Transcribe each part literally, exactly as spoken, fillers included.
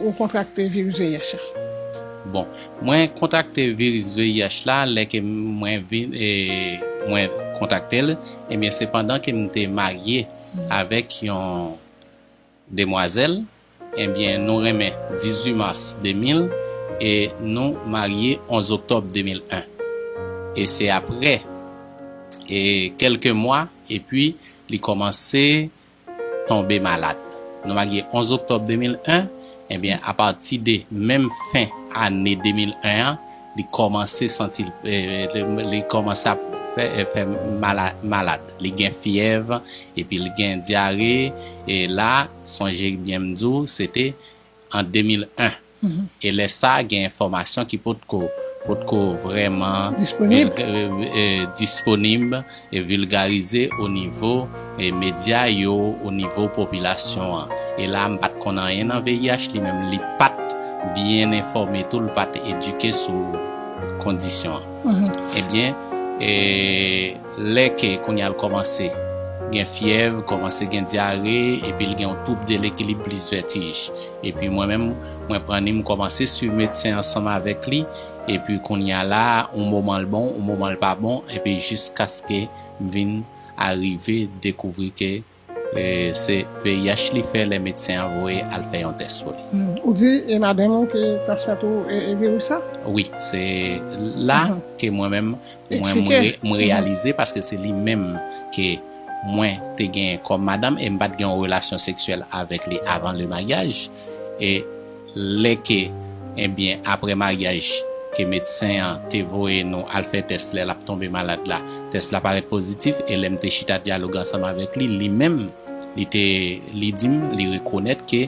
ou kontrakte viris V I H la? Bon, mwen kontrakte viris V I H la lè ke mwen vin e mwen kontrakte l, ebyen se pandan ke m te marye avèk yon demwazèl, ebyen nou renmen dizuit mas de mil e nou marye onz oktòb de mil en. E se apre e kèlke mwa epi li kòmanse tonbe malad. Nou marye onz oktòb de mil en, ebyen apati de menm fen ane de mil en an, li kòmanse santi l, e, li, li kòmanse ap fè, e, fè mala, malad. Li gen fyèv, epi li gen dyare, e la, sonje byen m di w, se te an de mil en. E lè sa, gen enfòmasyon ki potko, potko vrèman Disponib. vil- e, e, disponib e vilgarize o nivo e medya yo, o nivo popilasyon an. E la, m pa t konn anyen nan V I H, li menm li pa t byen enfòme tou, li pa t edike sou kondisyon an. Ebyen, e, lè ke kounye a l kòmanse gen fyèv, kòmanse gen dyare, epi l gen yon twoub de lekilib plis vètij. Epi mwen menm, mwen pran ni m kòmanse swiv medsen ansanm avèk li, epi kounye a la, yon moman l bon, yon moman l pa bon, epi jiskaske m vin arive dekouvri ke e, se V I H li fè lè medsen an voye al fè yon tès pou li. Hmm. Ou di e madanm ou ke transmèt ou e, e viris sa? Wi, se la ke mwen menm, mwen m Eksplike. re- m reyalize, paske se li menm ke mwen te gen kòm madanm, e m pa t gen yon relasyon seksyèl avèk li avan le maryaj. E lè ke, ebyen, apre maryaj, ke medsen an te voye nou al fè tès lè l ap tonbe malad la, tès la parèt pozitif, e lè m te chita dyaloge ansanm avèk li, li menm, li te, li di m, li rekonèt ke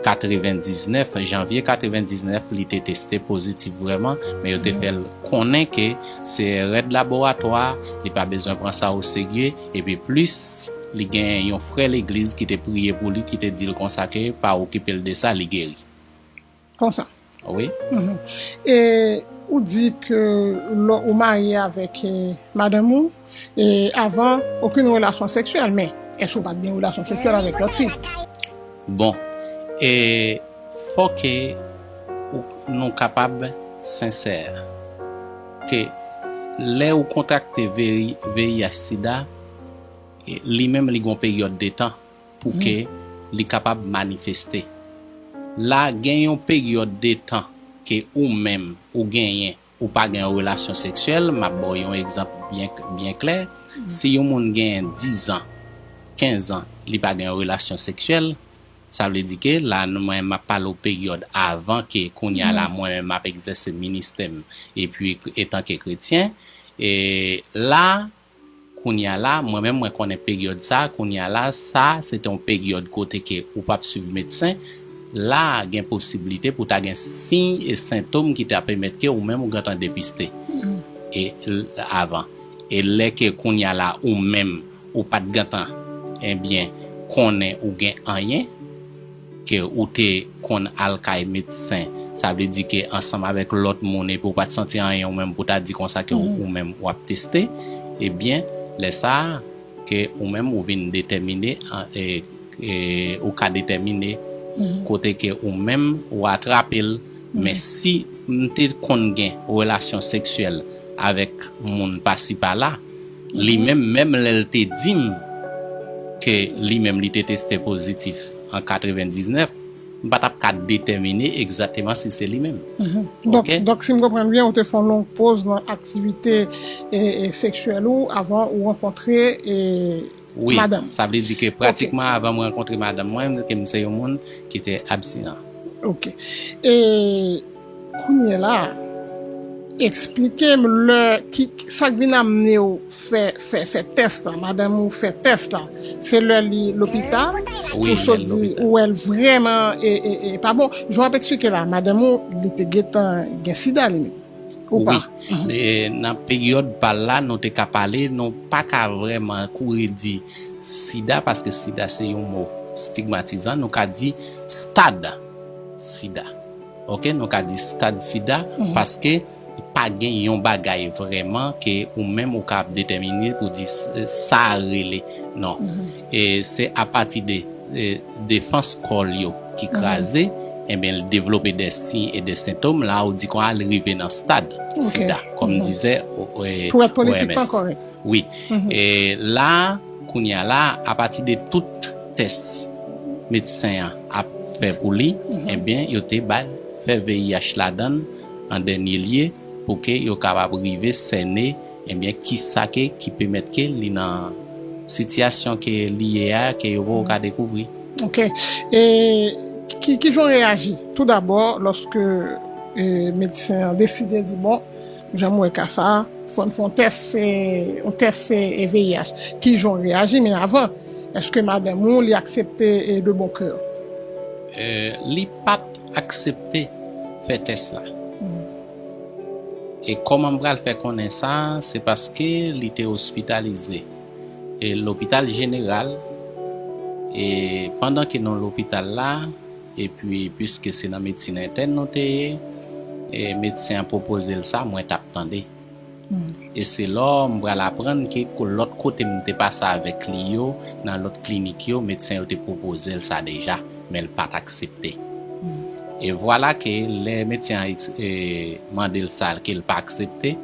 katrevendiznèf, janvye katrevendiznèf, li te teste pozitif vrèman, men yo te fè l konnen ke se erè de laboratwa, li pa bezwen pran sa o serye, epi plis li gen yon frè legliz ki te priye pou li, ki te di l konsa ke pa okipe l de sa, li geri. Konsa. Wi. E ou di ke lò ou marye avèk e, madanm ou, e avan, okenn relasyon seksyèl, men èske ou pa t gen relasyon seksyèl avèk lòt fi? Bon, e fò ke ou- nou kapab sensè ke lè ou kontrakte V I H sida, e, li menm li gon peryòd de tan pou ke li kapab manifeste. La gen yon peryòd de tan ke ou menm ou genyen, ou pa gen yon relasyon seksyèl, m ap ba w yon egzanp byen, byen klè. Si yon moun genyen diz an, kenz an, li pa gen yon relasyon seksyèl, sa vle di ke la, nou, mwen, m ap pale w peryòd avan ke kounye a la, mwen menm, m ap egzèse ministè m, epi etanke kretyen. E la, kounye a la, mwen menm, mwen konnen peryòd sa, kounye a la, sa, se te yon peryòd kote ke ou p ap swiv medsen. La, gen posiblite pou ta gen siy e sentòm ki ta pèmèt ke ou menm ou gentan depiste e l- avan. E lè ke kounye a la, ou menm, ou pa t gentan, ebyen, konnen ou gen anyen, ke ou te konn al kay medsen, sa vle di ke ansanm avèk lòt moun, epi ou pa t santi anyen ou menm pou ta di konsa ke ou, ou menm w ap teste, ebyen, lè sa a, ke ou menm ou vin detèmine, an- e, e, ou ka detèmine kote ke ou menm ou atrape l. Men si m te konn gen relasyon seksyèl avèk moun pasi pala, li menm, menm lè l te di m ke li menm li te teste pozitif an katrevendiznèf, m pa t ap ka detèmine egzakteman si se li menm. Donk, Ok? Donk, si m konprann byen, ou te fè yon long poz nan aktivite e, e, seksyèl ou avan ou rankontre e, Wi, madanm. Sa vle di ke pratikman avan mwen rankontre madanm mwen, ke m se yon moun ki te abstinan. Ok. E kounye la, eksplike m lè ki sa k vin amene w fè fè fè tès la, madanm ou fè tès la. Se lè li lopital, Wi, ou sot lè l di lopital. Ou wè l vrèman e, e, e pa bon. Jan w ap eksplike la, madanm ou li te gentan gen sida li menm. Ou pa. Wi. E, nan peryòd pa l la, nou te ka pale, nou pa ka vrèman kouri di sida, paske sida se yon mo stigmatizan, nou ka di stad sida. Ok, nou ka di stad sida, paske pa gen yon bagay vrèman ke ou menm ou ka ap detèmine pou di s- sa rele. Non. E se apati de e, defans kò l yo ki kraze, Ebyen, li devlope de siy e de sentòm, la ou di konsa li rive nan stad sida, kòm dizè O M S. Pou èt politikman kòrèk. Wi. E la, kounye a la, apati de tout tès medsen an ap fè pou li, ebyen, yo te ba l fè V I H ladan l an dènye lye, pou ke yo kapab rive sène, ebyen, kisa ke, ki pèmèt ke li nan sitiyasyon ke li ye a, ke yo poko ka dekouvri. Ok. E ki, kijan w reyaji? Tou dabò, lòske, e, medsen an deside di, bon, jan m wè ka sa a, fò n fè yon tès, e, yon tès, e, V I H. Kijan w reyaji? Men avan, èske madanm ou, li aksepte, e, de bon kè? E, li pa t aksepte fè tès la. E kòman m pral fè konnen sa? Se paske li te ospitalize. E lopital jeneral, e pandan ke nou lopital la, epi piske se nan medsin entèn nou te ye, e medsen an pwopoze l sa, mwen t ap tande. E se lò m pral aprann ke ko-, lòt kote m te pase avèk li yo, nan lòt klinik yo, medsen yo te pwopoze l sa deja, men l pa t aksepte. E vwala ke lè medsen an eks-, e, mande l sa, ke l pa aksepte,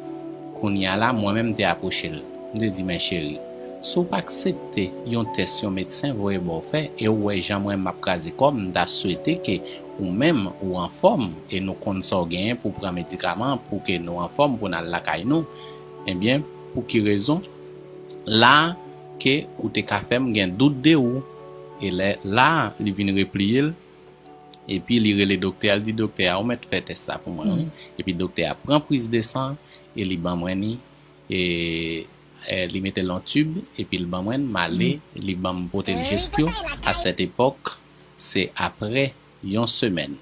kounye a la, mwen menm m te apwoche l. M te di, men cheri, si w pa aksepte yon tès yon medsen voye ba w fè, e w wè jan mwen m ap kraze kò m, m ta swete ke ou menm, ou anfòm, e nou konn sa w genyen pou w pran medikaman, pou ke nou anfòm, pou n al lakay nou. Ebyen, pou ki rezon? La, ke ou te ka fè m gen dout de ou. E lè, la, li vin repliye l, epi li rele doktè a, li di, doktè a, ou mèt fè tès la pou mwen, wi. Epi doktè a pran priz de san, e li ban mwen li, e, e li mete l nan tib, epi l ban mwen, m ale, li ban m pote l Jeskyo. A sèt epòk, se aprè yon semèn,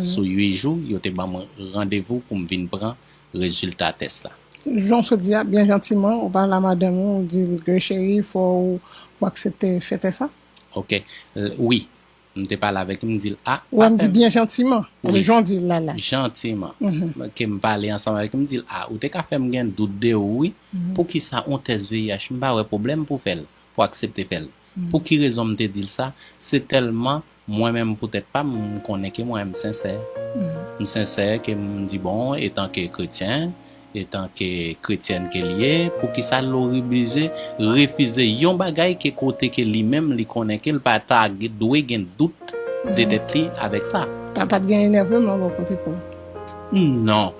sou uit jou, yo te ban mwen randevou pou m vin pran rezilta tès la. Jan w sot di a, byen jantiman, ou pale a madanm ou, ou di l ke, cheri, fò w, w aksepte fè tès sa? Ok. L-, wi. M te pale avèk li, m di l, a, ou wè, m di byen jantiman. Wi. Jan w di l la, la. Jantiman. Ke m pale ansanm avèk li, m di l, a, ou te ka fè m gen dout de ou, wi. Poukisa yon tès V I H, m pa wè pwoblèm pou fè l, pou aksepte fè l. Pou ki rezon m te di l sa? Se tèlman mwen menm pou tèt pa m, m konnen ke mwen menm m sensè. M sensè ke m di, bon, etanke kretyen, etanke kretyèn ke l ye, poukisa l oblije refize yon bagay ke kote ke li menm li konnen ke l pa ta ge-, dwe gen dout de tèt li avèk sa? Pa, pa t gen enèveman bò kote pa w? Non.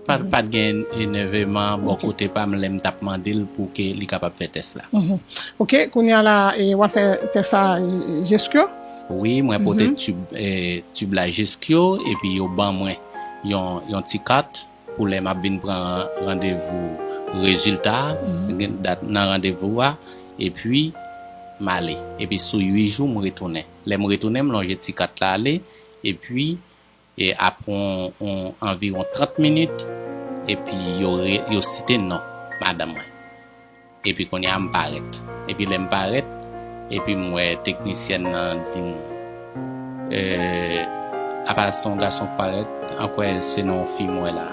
Pa, pa t gen enèveman bò kote pa m lè m t ap mande l pou ke li kapab fè tès la. Ok, kounye a la, e, w ap fè tès sa, e, Jeskyo? Wi, mwen pote tib, e, tib la Jeskyo, epi yo ban mwen yon, yon ti kat pou lè m ap vin pran randevou rezilta a, gen dat nan randevou a, epi m ale. Epi sou uit jou, m retounen. Lè m retounen, m lonje ti kat la ale, epi e apre yon, yon anviwon trant minit, epi yo re-, yo site non madanm mwen. Epi kounye a m parèt. Epi lè m parèt, epi m wè teknisyèn nan di m, e, apa se yon gason k parèt, an kwè se non yon fi m wè la.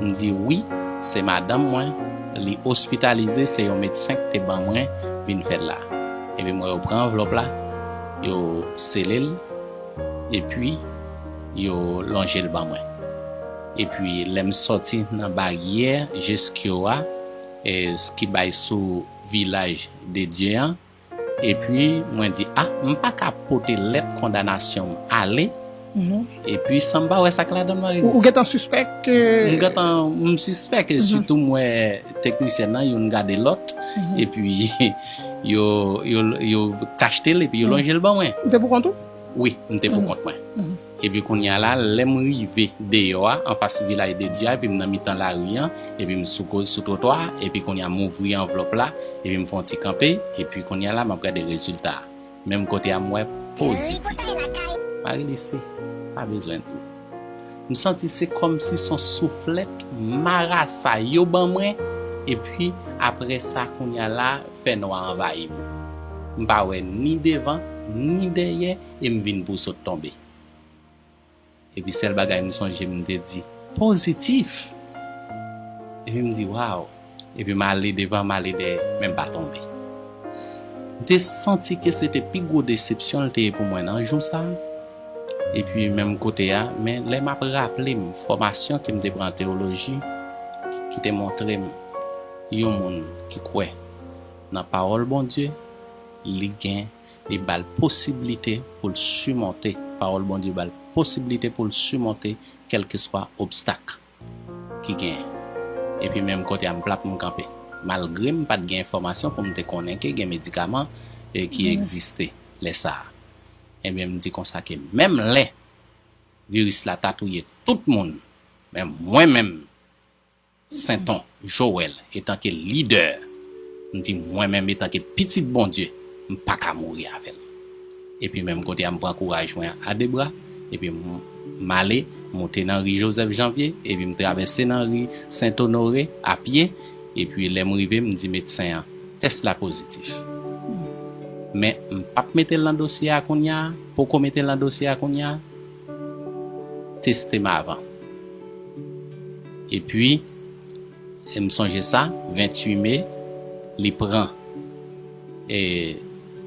M di wi, se madanm mwen, li ospitalize, se yon medsen k te ban mwen vin fè l la. Epi m wè yo pran anvlòp la, yo sele l, epi yo lonje l ban mwen. Epi lè m sòti nan baryè Jeskyo a, e, ki bay sou Vilaj de Dye an, epi mwen di, a, m pa ka pote lèt kondanasyon m ale, epi san m pa wè sa k ladan l, Marie-Luce. Ou, ou gentan sispèk ke... M gentan, m sispèk, e sitou m wè teknisyèn nan, youn gade lòt, epi yo, yo, yo kachte l, epi yo lonje l ban mwen. Ou te pou kont ou? Wi, m te pou kont mwen. Epi kounye a la, lè m rive deyò a, anfas Vilaj de Dye a, epi m nan mitan lari an, epi m sou ko-, sou twotwa a, epi kounye a m ouvri anvlòp la, epi m fè yon ti kanpe, epi kounye a la, m ap gade rezilta a. Menm kote a, m wè pozitif. Marie-Luce, pa bezwen di w. M santi se kòmsi se yon souflèt marasa yo ban mwen, epi apre sa, kounye a la, fènwa anvayi m. M pa wè ni devan, ni dèyè, e m vin pou sot tonbe. Epi sèl bagay m sonje, m te di, pozitif! Epi m di, waw! Epi m ale devan, m ale dèyè, men m pa tonbe. M te santi ke se te pi gwo desepsyon l te ye pou mwen nan jou sa a. Epi menm kote a, men lè m ap raple m fòmasyon ke m te pran an teyoloji, ki te montre m yon moun ki kwè nan pawòl Bondye, li gen, li ba l posiblite pou l simonte, pawòl Bondye ba l posiblite pou l simonte kèlkeswa obstak ki genyen. Epi menm kote a m p ap m kanpe. Malgre m pa t gen enfòmasyon pou m te konnen ke gen medikaman e ki egziste lè sa a. Ebyen, m di konsa ke menm lè viris la ta touye tout moun, men mwen menm, Senton Joel, etanke lidè, m di mwen menm, etanke pitit Bondye, m pa ka mouri avè l. Epi menm kote a, m pran kouraj mwen a de bra, epi m, m ale, m moute nan ri Joseph Janvier, epi m travèse nan ri Sent Onore a pye, epi lè m rive, m di medsen an, tès la pozitif. Men m p ap mete l nan dosye a kounye a, poko mete l nan dosye a kounye a, teste m avan. Epi, e m sonje sa, venntuit me, li pran, e,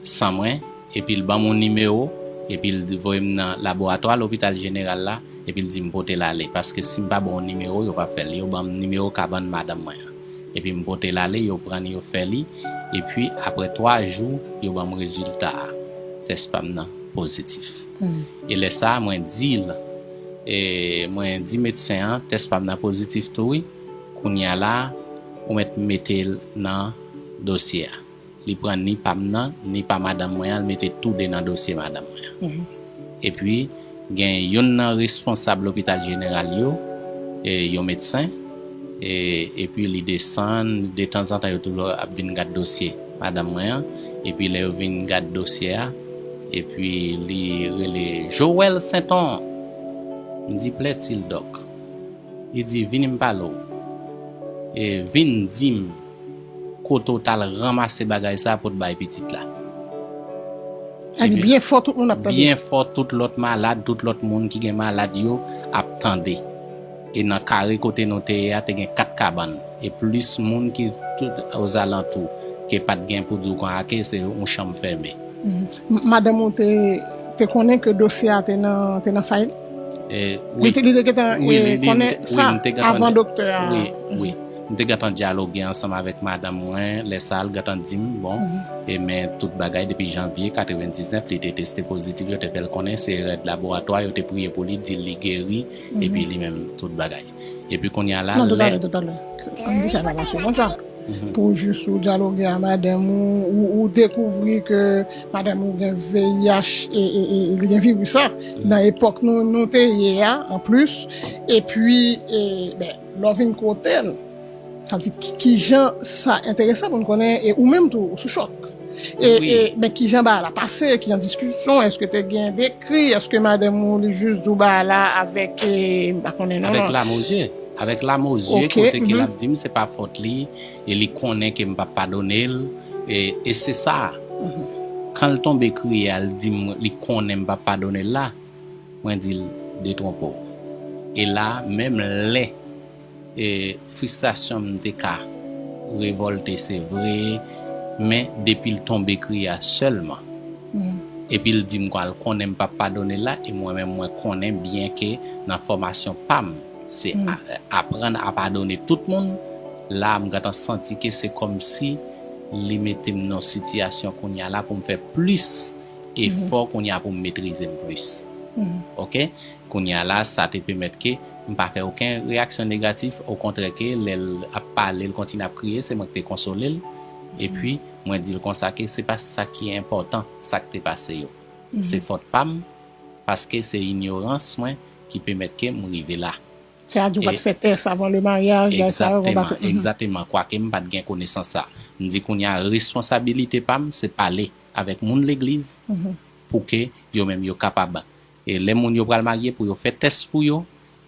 san mwen, epi l ban m yon nimewo, epi l voye m nan laboratwa lopital jeneral la, epi l di m pote l ale, paske si m pa ba w nimewo, yo p ap fè l. Yo ban m nimewo kabann madanm mwen an. Epi m pote l ale, yo pran l, yo fè li, epi apre twa jou, yo ban m rezilta a. Tès pa m nan pozitif. E lè sa a, mwen di l, e mwen di medsen an, tès pa m nan pozitif tou wi. Kounye a la, ou mèt mete l nan dosye a. Li pran ni pa m nan, ni pa madanm mwen an, li mete tou de nan dosye madanm mwen an. Epi, gen youn nan responsab lopital jeneral yo, e, yon medsen, e, epi li desann, detanzantan yo toujou ap vin gad dosye madanm mwen an, epi lè yo vin gad dosye a, epi li rele Joel Senton. M di plètil dòk. Li di, vini m pale w. E vin di m kote w t al ranmase bagay sa a pou w t bay pitit la. Sa di byen fò tout moun ap tande. Byen fò tout lòt malad, tout lòt moun ki gen malad yo ap tande. E nan kare kote nou te ye a, te gen kat kabann. E plis moun ki tout ozalantou, ke pa t gen pou di w kon ake, se yon chanm fèmen. M- Madanm ou te, te konnen ke dosye a te nan, te nan fayl? E, wi. Li te, li te gentan, wi, e, li, li, konnen wi, sa m te gentan avan di- doktè a? Wi, wi. M te gentan dyaloge ansanm avèk madanm mwen, lè sa a, l gentan di m, bon, e men tout bagay depi janvye katrevendiznèf, li te teste pozitif, yo te fè l konnen se rèd laboratwa, yo te priye pou li, di l li geri, epi li menm, tout bagay. Epi kounye a la, non, tout à l'heure, tout à l'heure. Ann di sa pa pase konsa. Pou jis ou dyaloge a madanm ou, ou, ou dekouvri ke madanm ou gen V I H e, e, e li gen viris sa. Nan epòk nou, nou te ye a, anplis. Epi, e, ben, lè w vin kote l, sa di ki, ki jan sa enteresan pou n konnen, e ou menm tou, ou sou chòk. E, wi, e, men ki jan bagay la pase, ki jan diskisyon, èske te gen dekri, èske madanm ou li jis di w bagay la avèk, e, m pa konnen non, avèk non. Lam o zye. Avèk lam o zye, ok, kote ke l ap di m se pa fòt li, e li konnen ke m p ap padone l, e, e se sa. Kan l tonbe kriye a, l di m li konnen m p ap padone l la, mwen di l, detwonpe w. E la, menm lè e, fristrasyon m te ka revòlte, se vre, men depi l tonbe kriye a sèlman, epi l di m kwa l konnen m p ap padone l la, e mwen menm mwen konnen byen ke nan fòmasyon pa m, se a- aprann a padone tout moun, la m gentan santi ke se kòmsi li mete m nan yon sitiyasyon kounye a la pou m fè plis efò kounye a pou m metrize m plis. Oke? Kounye a la, sa te pèmèt ke m pa fè okenn reyaksyon negatif, okontrè ke lè l ap pale, l kontinye ap kriye, se mwen ki te konsole l. Epi, mwen di l konsa ke se pa sa ki enpòtan, sa k te pase yo. Se fòt pa m, paske se inyorans mwen ki pèmèt ke m rive la. Sa di w pa t fè tès avan le maryaj, bagay sa yo, egzakteman, egzakteman, kwake m pa t gen konesans sa. M di kounye a, responsabilite pa m, se pale avèk moun legliz, pou ke yo menm yo kapab. E lè moun yo pral marye, pou yo fè tès pou yo,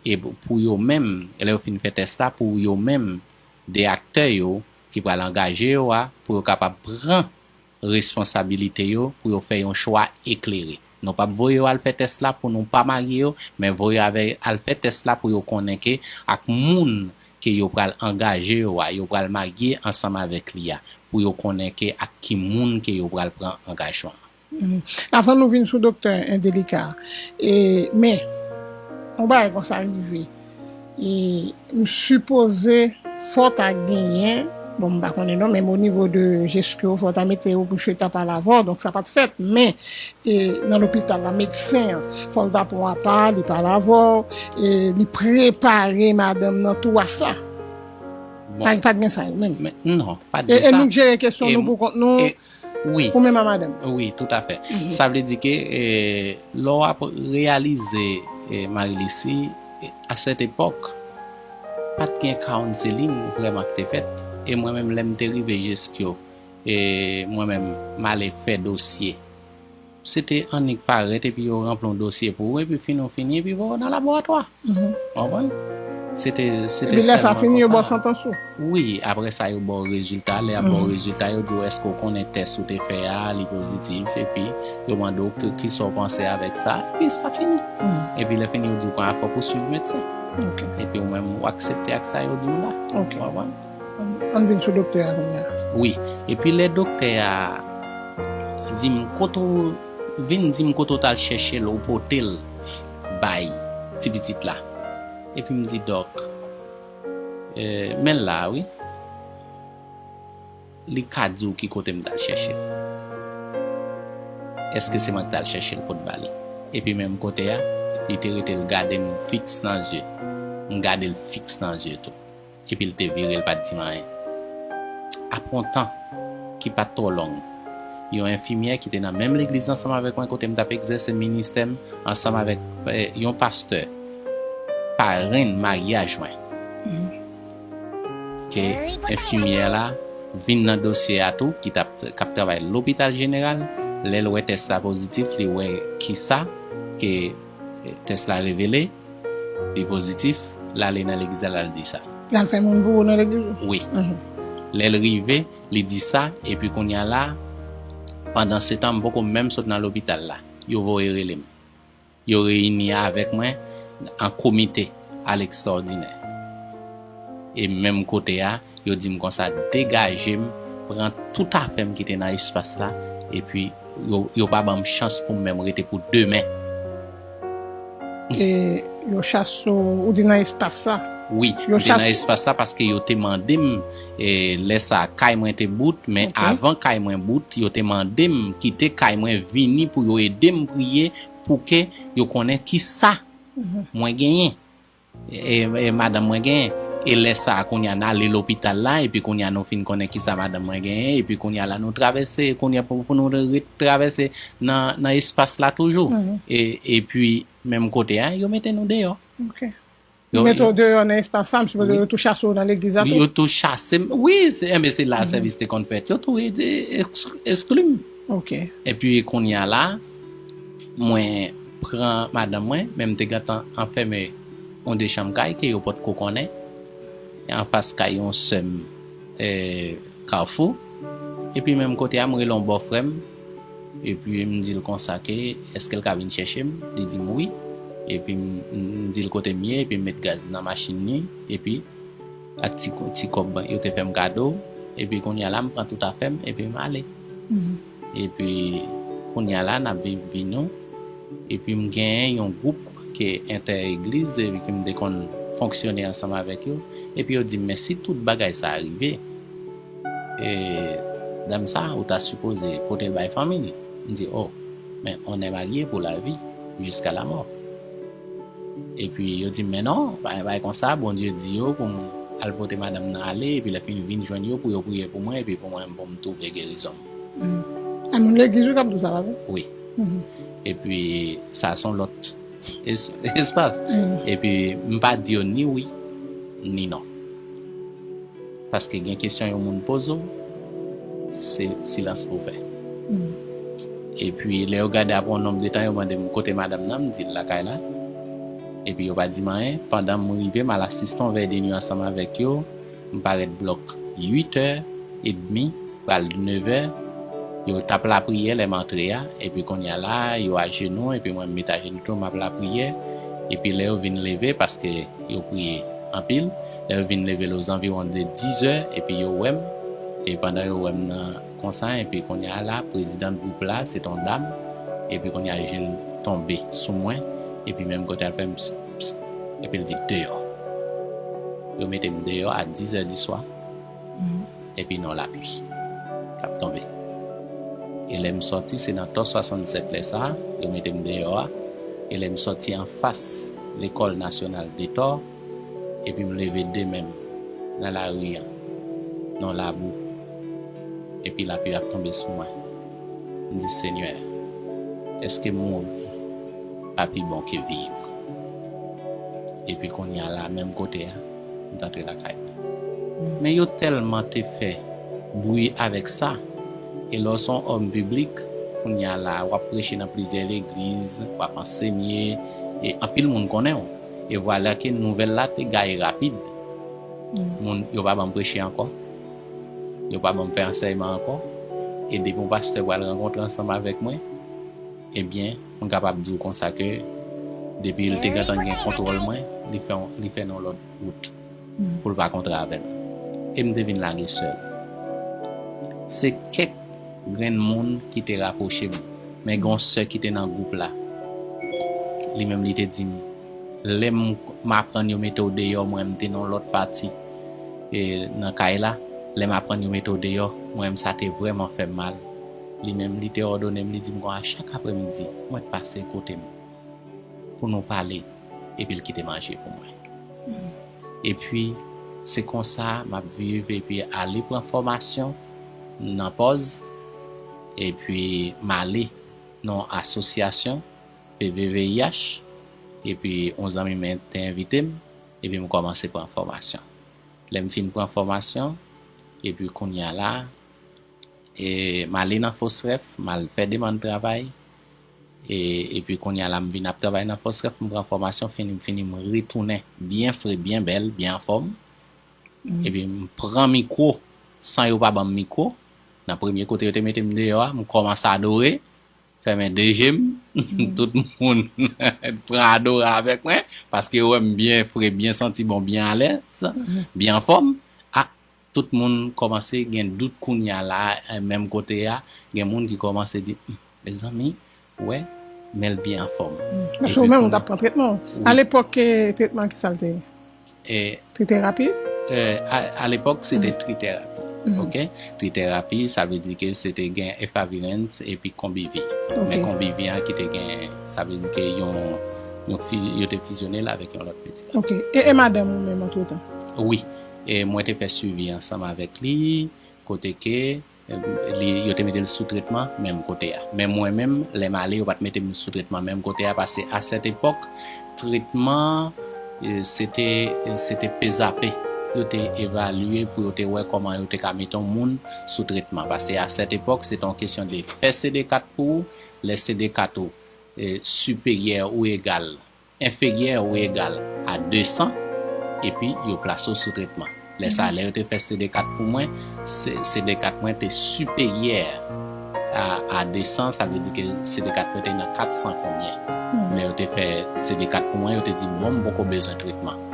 e pou yo menm, e lè yo fin fè tès la, pou yo menm, de aktè yo ki pral angaje yo a, pou yo kapab pran responsabilite yo, pou yo fè yon chwa eklere. Nou p ap voye yo al fè tès la pou nou pa marye yo, men voye yo al fè tès la pou yo konnen ke ak moun ke yo pral angaje yo a, yo pral marye ansanm avèk li a, pou yo konnen ke ak ki moun ke yo pral pran angajman. Avan nou vin sou doktè Angelika, e, men, yon bagay konsa rive. E, m sipoze fò ta genyen, bon, m pa konnen non, men o nivo de Jesco, fò ta mete yo pou chita pale avè w, donk sa pa t fèt, men, e, nan lopital la, medsen an, fò l ta pran apa, li pale avè w, e, li prepare madanm nan tou a sa. Bon. Pa, pa t gen sa yo menm. Men, non, pa t E, gen e sa. Nou k jere kesyon E nou m- pou kont nou, e, wi. Ou menm a madanm. Wi, toutafè. Mhm. Sa vle di ke, e, lè w ap reyalize, e, Marie Lucie, e, a sèt epòk, pa t gen counseling vrèman ki te fèt. E mwen menm, lè m te rive Jesco, e mwen menm, m ale fè dosye. Se te annik parèt epi yo ranpli yon dosye pou ou, epi fin ou fini, epi voye w nan laboratwa. Mhm. Ou konprann? Se te, se te Epi lè sa sèlman fini, yo konsa. Ba w santans ou. Wi, apre sa, yo ba w rezilta. Lè y ap ba w Mhm. rezilta, yo di w, èske w konnen tès ou te fè a, li pozitif, epi yo mande w ki, ki sa w panse avèk sa, epi sa fini. Mhm. Epi lè fini, yo di w konnya fòk ou swiv medsen. Ok. Epi ou menm, ou aksepte ak sa yo di w la. Ok. Ou konprann? Ann, ann vin sou doktè a kounye a. Wi. Epi lè doktè a di m kote w, vin di m kote w t al chèche l, ou pote l bay ti pitit la. Epi m di, dòk, e, men l la, wi. Li ka di w ki kote m t al chèche l. Èske se mwen ki t al chèche l pou t ba li? Epi menm kote a, li te rete l gade m fiks nan zye. M gade l fiks nan zye tou. Epi l te vire, l pa t di m anyen. Apre yon tan ki pa t twò long, yon enfimyè ki te nan menm legliz ansanm avèk mwen, kote m t ap egzèse ministè m, ansanm avèk, eh, yon pastè, parenn maryaj mwen, ke enfimyè la vin nan dosye a tou, ki t ap, k ap travay lopital jeneral, lè l wè tès la pozitif, li wè kisa ke, eh, tès la revele, li pozitif, l ale nan legliz la, l al di sa. L al fè moun boure nan legliz ou? Wi. Mhm. Lè l rive, li di sa, epi kounye a la, pandan se tan, m poko menm sot nan lopital la. Yo voye rele m. Yo reyini avèk mwen an komite a lekstwòdinè. E menm kote a, yo di m konsa, degaje m, pran tout afè m ki te nan espas la, epi yo, yo pa ban m chans pou m menm rete pou demen. E yo chase w, ou di nan espas la? Wi, Yo m te nan chase espas la paske yo te mande m, e, lè sa a, kay mwen te bout, men Ok. avan kay mwen bout, yo te mande m kite kay mwen vini pou yo ede m priye, pou ke yo konnen ki sa Mhm. mwen genyen. E, e madanm mwen genyen. E lè sa a, kounye a, n ale lopital la, epi kounye a, nou fin konnen ki sa madanm mwen genyen, epi kounye a la, nou travèse, kounye a, pou, pou nou ret travèse nan, nan espas la toujou. Mhm. E, epi, menm kote a, yo mete nou deyò. Ok. Yo Yo mete w deyò nan espas sa, m sipoze Wi. yo tou chase w nan legliz la tou. Yo tou chase m. Wi, se, enben, se la Mhm. sèvis te konn fèt. Yo tou e, e, eks-, eskli m. Ok. Epi, kounye a la, mwen pran madanm mwen, men m te gentan anfème yon de chanm kay ke yo potko konnen, anfas kay yon sè m, eh, Kafou. Epi menm kote a, m rele yon bòfrè m, epi m di l konsa ke, èske l ka vin chèche m? Li di m wi. Epi m, m di l kote m ye, epi m met gaz nan machin li, epi ak ti, ti kòb yo te fè m kado, epi kounye a la, m pran tout afè m, epi m ale. Mhm. Epi, kounye a la, n ap viv vi nou. Epi, m genyen yon gwoup ke entè egliz, epi ke m te konn fonksyone ansanm avèk yo. Epi, yo di m, men si tout bagay sa a rive, e, dam sa a, ou ta sipoze pote l bay fanmi l. M di, o, men on est marié pour la vie, jusqu'à la mort. Epi yo di m, men non, pa gen bagay konsa, Bondye di yo pou m al pote madanm nan ale, epi lè fini vin jwenn yo pou yo priye pou mwen, epi pou mwen, pou m twouve gerizon m. Mm. A moun legliz ou k ap di w sa, pa vre? Wi. Mhm. Epi sa se yon lòt es-, espas. Mm. Epi m pa di yo ni wi, ni non. Paske gen kesyon yon moun poze w, se silans pou w fè. Mm. Epi, lè yo gade apre yon nonb de tan, yo mande m kote madanm nan, m di l lakay la. Epi, yo pa di m anyen. Pandan m rive, m al asiste yon vèy de nwi ansanm avèk yo. M parèt blòk uit è edmi, pral nevè. Yo t ap lapriyè lè m antre a. Epi, kounye a la, yo ajenou. Epi, mwen, m met ajenou tou, m ap lapriyè. Epi, lè yo vin leve, paske yo priye anpil. Lè yo vin leve l ozanviwon de dizè, epi yo wè m. E pandan yo wè m nan, Konsa, epi kounye a la, prezidant gwoup la, se t on dam, epi kounye a je l tonbe sou mwen, epi menm kote a l fè m pst, pst, epi l di, "Deyò." Yo mete m deyò a dis è di swa, epi nan lapli k ap tonbe. E lè m sòti, se nan tò swasannsèt lè sa a, yo mete m deyò a, e lè m sòti anfas lekòl nasyonal de tò, epi m leve de men m nan lari a, nan labou, epi lapli ap tonbe sou mwen. M di, "Senyè, èske mouri pa pi bon ke viv?" Epi kounye a la, menm kote a, m t antre lakay mwen. Men yo tèlman te fè bri avèk sa, e lè w se yon òm piblik, kounye a la, w ap preche nan plizyè legliz, w ap ansenye, e anpil moun konnen w. E vwala ke nouvèl la te gaye rapid. Moun yo pa ban m preche ankò. Yo pa ban m fè ansèyman ankò. E depi yon pastè pral rankontre ansanm avèk mwen, ebyen, m kapab di w konsa ke depi l te gentan gen kontwòl mwen, li fè, li fè nan lòt wout pou l pa kontre avè m. E m te vin lage sèl. Se kèk grenn moun ki te rapwoche m. Men gen yon sè ki te nan gwoup la. Li menm, li te di m, lè m, m aprann yo mete w deyò, mwen, m te nan yon lòt pati, e, nan kay la. Lè m aprann yo mete w deyò, mwen, m, sa te vrèman fè m mal. Li menm, li te òdone m, li di m konsa, chak aprèmidi, mwen t pase kote m pou nou pale, epi l kite manje pou mwen. Epi, se konsa m ap viv, epi ale pran fòmasyon nan pòz, epi m ale nan yon asosyasyon, P V V I H, epi yon zanmi mwen te envite m, epi m kòmanse pran fòmasyon. Lè m fin pran fòmasyon, epi kounye a la, e, m ale nan Fosref, m al fè demann travay, e, epi kounye a la, m vin ap travay nan Fosref, m pran fòmasyon, fini, m fini, m retounen byen fre, byen bèl, byen anfòm. Epi m pran mikwo, san yo pa ban m mikwo. Nan premye kote yo te mete m deyò a, m kòmanse adore, fèmen de je m. Tout moun pran adore avèk mwen, paske yo wè m byen fre, byen santi bon, byen alèz, byen anfòm. A, tout moun kòmanse gen dout kounye a la, e, menm kote a, gen moun ki kòmanse di, "Hmm, mezanmi, wè, men l byen anfòm." Paske ou menm, ou t ap pran tretman. Wi. Alepòk, e, tretman, ki sa l te ye? E, triterapi? E, a, alepòk, se te triterapi. Ok? Triterapi, sa vle di ke se te gen efavirenz epi konbivi. Men konbivi an ki te gen, sa vle di ke yon, yon fiz-, yo te fizyone l avèk yon lòt medikaman. Ok. E, e madanm ou menm, antretan? Wi. E mwen te fè swivi ansanm avèk li, kote ke li, yo te mete l sou tretman menm kote a. Men mwen menm, lè m ale, yo pa t mete m sou tretman menm kote a, paske a sèt epòk, tretman, e, se te, se te pezape. Yo te evalye pou yo te wè kòman yo te ka mete yon moun sou tretman. Paske a sèt epòk, se te yon kesyon de fè C D kat pou ou, lè C D kat ou, e, siperyè ou egal enferyè ou egal a de san, epi yo plase w sou tretman. Lè sa a, lè yo te fè C D kat pou mwen, C-, C D kat mwen te siperyè a, a de san, sa vle di ke C D kat mwen te nan kat san konbyen. Lè yo te fè C D kat pou mwen, yo te di, "Bon, m poko bezwen tretman."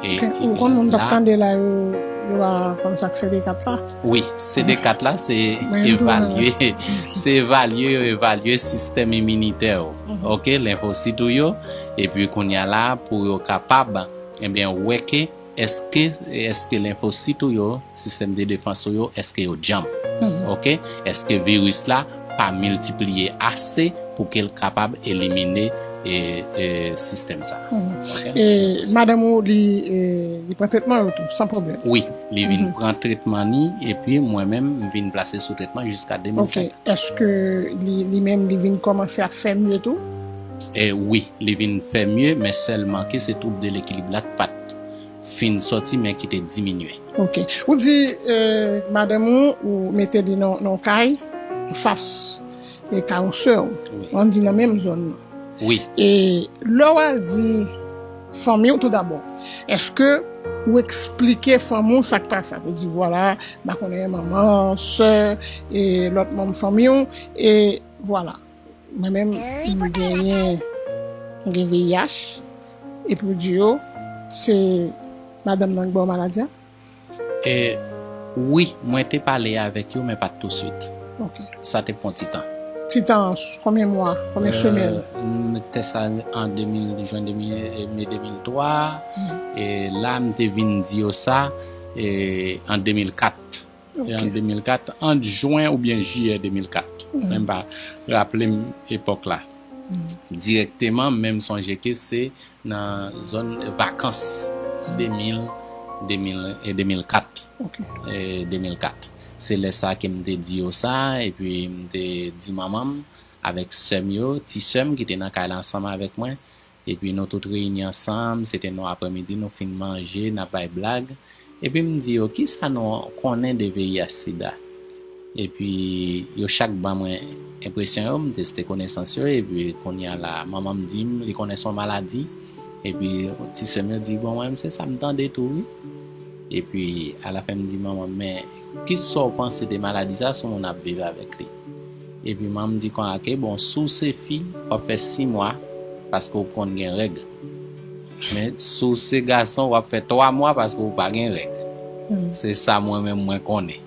E, ou konn moun t ap tande la, yo, yo pa konn sa k C D kat la? Wi, C D kat la, se evalye, se evalye, yo evalye sistèm iminitè w. Ok, lenfosit ou yo, epi kounye a la, pou yo kapab, ebyen, wè ke èske, èske lenfosit ou yo, sistèm de defans ou yo, èske yo djanm. Ok, èske viris la pa miltipliye ase pou ke l kapab elimine, e, e, sistèm sa. Ok? E madanm ou, li, e, li pran tretman yo tou, san pwoblèm? Wi, li vin pran tretman ni, epi mwen menm, m vin plase sou tretman jiska de mil senk. Ok. Èske li, li menm, li vin kòmanse ap fè mye tou? E wi, li vin fè mye, men sèlman ke se twoub de lekilib la k pa t fin sòti, men ki te diminye. Ok. Ou di, e, madanm ou, ou mete li nan, nan yon kay, anfas, e, kay yon sè w. Wi. Ann di nan menm zòn nan. Wi. E lè w al di fanmi w, tou dabò, èske ou eksplike fanmi w sa k pase? Ou di, vwala, m pa konnen, manman, sè, e lòt manm fanmi w, e vwala. Mwen menm, m genyen, m gen V I H, epi w di yo, se madanm nan ki ba w maladi a? E Wi, mwen te pale avèk yo, men pa t touswit. Ok. Sa te pran ti tan. Ti tan, konbyen mwa, konbyen semèn? M te sa an de mil, jen de mil, e, me de mil twa, e la m te vin di yo sa, e, an de mil kat. E an de mil kat, ant jen oubyen jiyè de mil kat. Mwen m pa raple m epòk la. Dirèkteman, men m sonje ke se nan zòn vakans de mil, de mil, e de mil kat. Ok. E de mil kat. Se lè sa ke m te di yo sa, epi m te di manman m avèk sè m yo, ti sè m ki te nan kay la ansanm avèk mwen, epi nou tout reyini ansanm, se te nan aprèmidi, nou fin manje, n ap bay blag, epi m di yo, kisa nou konnen de V I H sida? Epi yo chak ban mwen enpresyon yo, m teste konesans yo, epi kounye a la, manman m di m, li konnen se yon maladi, epi ti sè m yo di, bon, mwen, se sa m tande tou, wi. Epi, alafen, m di manman m, men, kisa w panse de maladi sa, si yon moun ap viv avèk li? Epi, manman m di konsa, ke, bon, si w se fi, w ap fè sis mwa, paske w konn gen règ. Men, si w se gason, w ap fè twa mwa, paske w pa gen règ. Se sa mwen menm mwen konnen.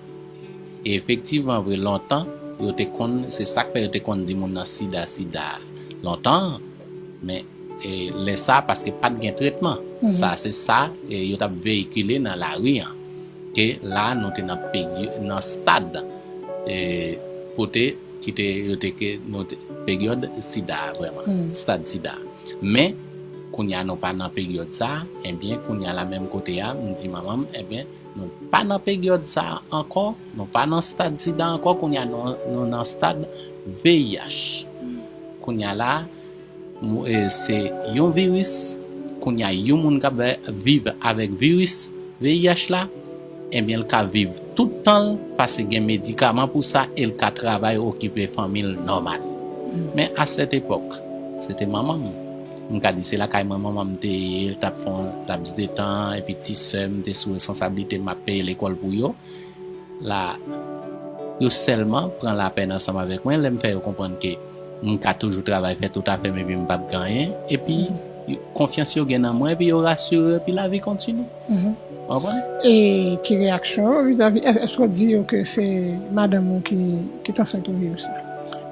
E efektivman, vre, lontan, yo te konn, se sa k fè yo te konn di moun nan sida, sida lontan. Men, e, lè sa, paske pa t gen tretman. Sa, se sa, e, yo t ap veyikile nan lari an. Ke la, nou te nan pegi-, nan stad, e, pote, ki te, yo te ke, nou te, peryòd sida a, vrèman. Stad sida a. Men, kounye a, nou pa nan peryòd sa a, ebyen, kounye a, la menm kote a, m di manman m, ebyen, nou pa nan peryòd sa a ankò, nou pa nan stad sida ankò, kounye a, nou, nou nan stad V I H. Kounye a la, mou-, e, se yon viris, kounye a, yon moun k ap viv avèk viris V I H la, ebyen, l ka viv tout tan l, paske gen medikaman pou sa, e l ka travay, okipe fanmi l nòmal. Men a sèt epòk, se te manman m. M ka di se lakay mwen manman m te ye, l t ap fè yon laps de tan, epi ti sè m te sou responsablite m, m ap peye lekòl pou yo. La, yo sèlman pran lapèn ansanm avèk mwen, lè m fè yo konprann ke m ka toujou travay, fè tout afè m, epi m p ap gen anyen. Epi, yo, konfyans yo gen nan mwen, epi yo rasire, epi lavi kontinye. Ou konprann? E ki reyaksyon yo vizavi, è-, èske w di yo ke se madanm ou ki, ki t ansent ou viv sa?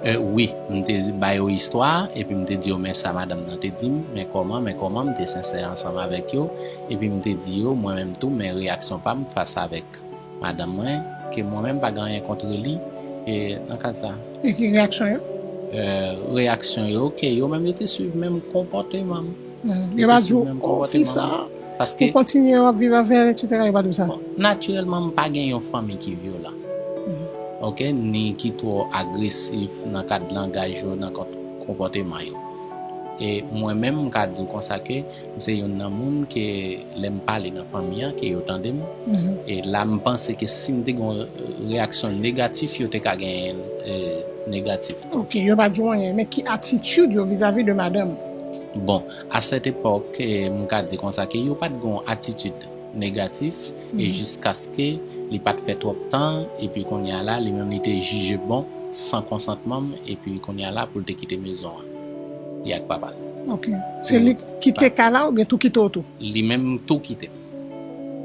E, wi, m te ba yo istwa a, epi m te di yo, men sa madanm nan te di m, men kòman, men kòman, m te sensè ansanm avèk yo, epi m te di yo, mwen menm tou, men reyaksyon pa m fas avèk madanm mwen, ke mwen menm pa gen anyen kont li, e nan kad sa. E ki reyaksyon yo? E, reyaksyon yo, ke yo menm yo te swiv menm konpòteman m. Yo pa di w, o, fi sa, ou kontinye w ap viv avè l, etsetera, yo pa di w sa? Bon, natirèlman, m pa gen yon fanmi ki vyolan. Ok, ni ki twò agresif nan kad langaj yo, nan kont konpòteman yo. E mwen menm, m ka di w konsa ke m se youn nan moun ke lè m pale nan fanmi an, ke yo tande m. E la, m panse ke si m te gen yon reyaksyon negatif, yo te ka genyen l, e, negatif tou. Ok, yo pa di w anyen, men ki atitid yo vizavi de madanm ou? Bon, a sèt epòk, e, m ka di konsa ke yo pa t gen yon atitid negatif, e jiskaske li pa t fè twòp tan, epi kounye a la, li menm li te jije bon, san konsantman m, epi kounye a la, pou l te kite mezon an. Li ak papa l. Ok. Se li ki kite kay la oubyen tou kite w tou? Li menm tou kite m.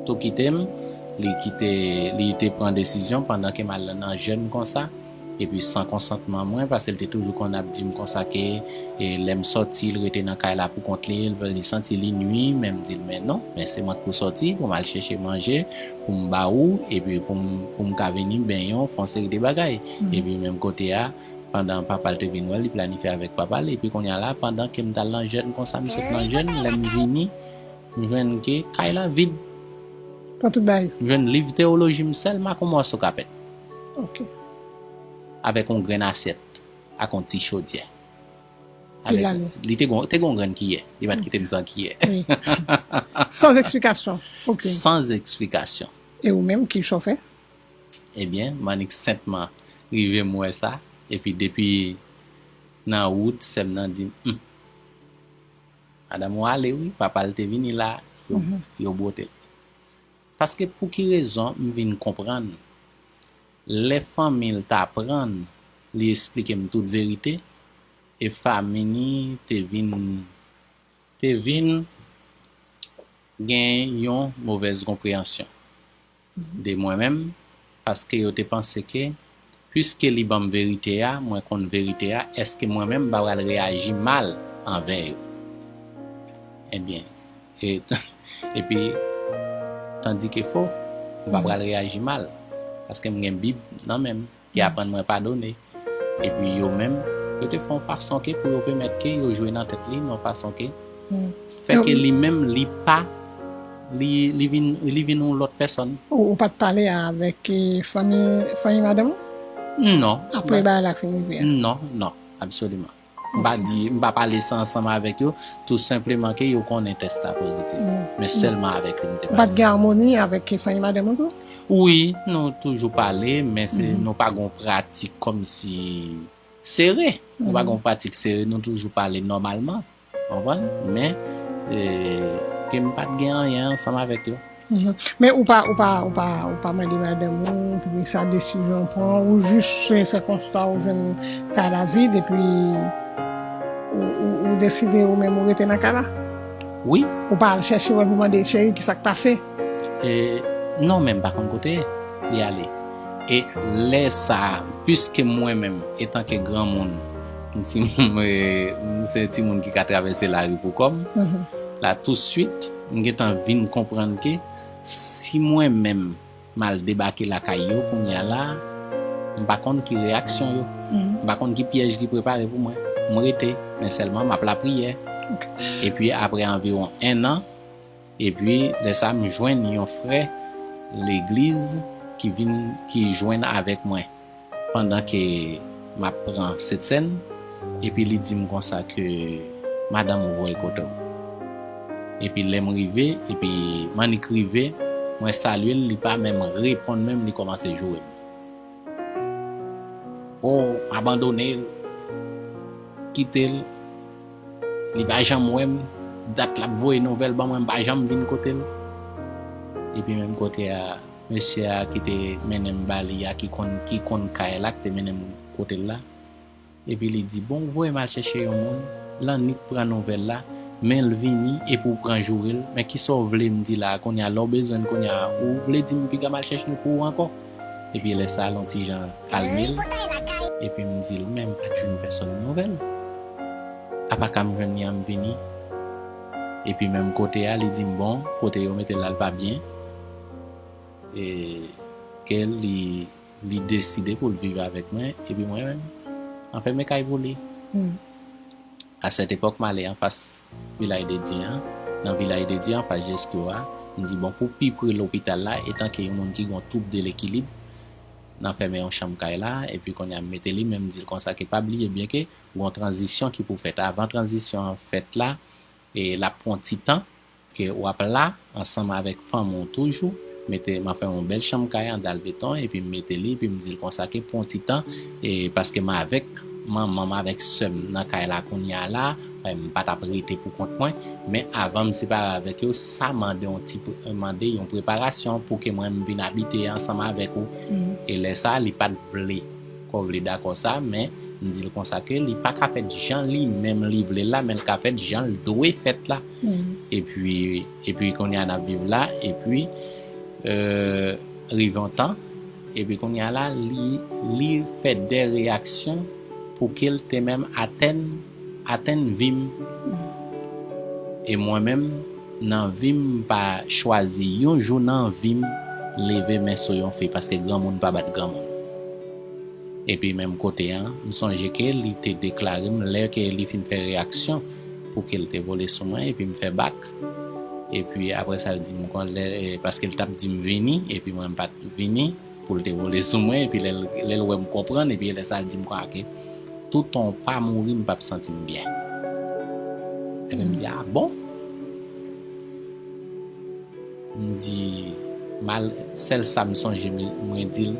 Tou kite m, li kite, li te pran desizyon pandan ke m al nan jèn konsa, epi san konsantman mwen, paske l te toujou konn ap di m konsa ke, e, lè m sòti, l rete nan kay la pou kont li, l, li santi li nwi, men m di l, men non, men se mwen k pou sòti, pou m al chèche manje, pou m ba ou, epi pou m, pou m ka vini benyen w, fè yon seri de bagay. Epi menm kote a, pandan papa l te vin wè l, li planifye avèk papa l, epi kounye a la, pandan ke m t al nan jèn konsa, m sot nan jèn, lè m vini, m jwenn ke kay la vid. Pran tout bagay. M jwenn liv teyoloji m sèlman ak yon mòso kapèt. Ok. Avèk yon grenn asyèt, ak yon ti chodyè. Pil ane. Li te gon, te gon grenn kiyè. Li pa t kite m san kiyè. Wi. Sans eksplikasyon. Ok. Sans eksplikasyon. E ou menm, ki sa w fè? Ebyen, m annik senpman rive m wè sa. Epi depi nan wout, sè m nan di m, hmm, madanm ou ale wi, papa l te vini la, yo, yo bwote l. Paske pou ki rezon m vin konprann, lè fanmi l t aprann, li esplike m tout verite, e fanmi ni te vin, te vin gen yon movèz konpreyansyon de mwen menm, Paske yo te panse ke, piske li ban m verite a, mwen konn verite a, èske mwen menm m pa pral reyaji mal anvè yo? Ebyen, e, epi, tandike fo, m pa pral reyaji mal, paske m gen Bib nan men m, ki aprann mwen padone. Epi yo menm, yo te fè yon fason ke pou yo pèmèt ke yo jwe nan tèt li, nan yon fason ke fè ke li menm, li pa, li, li vin, li vin yon lòt pèsòn. Ou, ou pa t pale avèk, eh, fanmi, fanmi madanm ou? Non. Apre bagay la fin rive a? Non, non, absoliman. M pa di, m pa pale sa ansanm avèk yo, tou senpleman ke yo konnen tès la pozitif. Men sèlman avèk li m te pale. Ou pa t gen amoni avèk fanmi madanm ou tou? Wi, nou toujou pale, men se, nou pa gon pratik kòmsi sere. Nou pa gon pratik sere, nou toujou pale nòmalman. Konprann? Men, e, ke m pa t gen anyen ansanm avèk yo. Men ou pa, ou pa, ou pa, ou pa mande madanm ou poukisa desizyon pran, ou jis, e, fè konsta ou jwenn kay la vid, epi ou, ou, ou deside ou menm ou rete nan kay la? Wi. Ou pa al chèche wè pou mande, cheri, kisa k pase? E, non, men m pa konn kote li ale. E lè sa a, piske mwen menm, etanke granmoun, m ti, m, e, m se timoun ki ka travèse lari pou kò m, la, touswit, m gentan vin konprann ke si mwen menm m al debake lakay yo kounye a la, m pa konn ki reyaksyon yo. M pa konn ki pyèj ki prepare pou mwen. M rete, men sèlman m ap lapriyè. Epi apre anviwon en an, epi lè sa a m jwenn yon frè legliz ki vin, ki jwenn avèk mwen pandan ke m ap pran Sentsèn, epi li di m konsa ke madanm ou voye kote w. Epi lè m rive, epi m annik rive, mwen salye l, li pa menm reponn menm, li kòmanse joure m. O, m abandone l, kite l, li pa janm wè m, dat l ap voye nouvèl ban mwen, m pa janm vin kote l. Epi menm kote a, mesye a ki te mennen m ba li a, ki konn, ki konn kay la, ki te mennen m kote l la. Epi li di, "Bon, ou voye m al chèche yon moun, l annik pran nouvèl la, men l vini epi w pran joure l, men kisa w vle m di la a kounye a, lè w bezwen l kounye a, ou vle di m piga m al chèche l pou ou ankò?" Epi lè sa a, l on ti jan kalme l, epi m di l, "Men m pa t jwenn pèsòn nouvèl. Apa ka m jwenn li an, m vini." Epi menm kote a, li di m, "Bon, kote yo mete l la, l pa byen." E ke li, li deside pou l viv avèk mwen, epi mwen menm, m ap fèmen kay pou li. A sèt epòk, m ale anfas Vilaj de Dye an, nan Vilaj de Dye, anfas Jeskyo a, m di, "Bon, pou pi pre lopital la, etanke yon moun ki gen yon twoub de lekilib, n a fèmen yon chanm kay la, epi kounye a m mete li, men m di l konsa ke pa bliye byen ke gon tranzisyon ki pou fèt. Avan tranzisyon an fèt la, e l ap pran ti tan, ke w ap la ansanm avèk fanmi w toujou." Mete, m ap fè yon bèl chanm kay an dal beton, epi m mete li, epi m di l konsa ke pran ti tan, e paske m avèk manman m, avèk sè m nan kay la kounye a la, e m pa t ap rete pou kont mwen, men avan m separe avèk yo, sa mande yon ti pre-, mande yon preparasyon pou ke mwen m vin abite ansanm avèk ou. E lè sa a, li pa t vle, kò vle dakò sa, men m di l konsa ke li pa ka fèt jan li menm li vle l la, men l ka fèt jan l dwe fèt la. Epi, epi kounye a n ap viv la, epi, e, rive yon tan, epi kounye a la, li, li fè de reyaksyon pou ke l te menm atenn, atenn vi m. E mwen menm, nan vi m, m pa chwazi yon jou nan vi m leve men sou yon fi, paske granmoun pa bat granmoun. Epi menm kote an, m sonje ke li te deklare m lè ke li fin fè reyaksyon pou ke l te vole sou mwen, epi m fè bak. Epi apre sa, l di m kon lè, e, paske l t ap di m vini, epi mwen m pa t vini, pou l te vole sou mwen, epi lè l, lè l wè m konprann, epi lè sa l di m konsa ke toutan w pa mouri, m p ap santi m byen. Epi m di, "A bon?" M di, mal, sèl sa m sonje, m, mwen di l,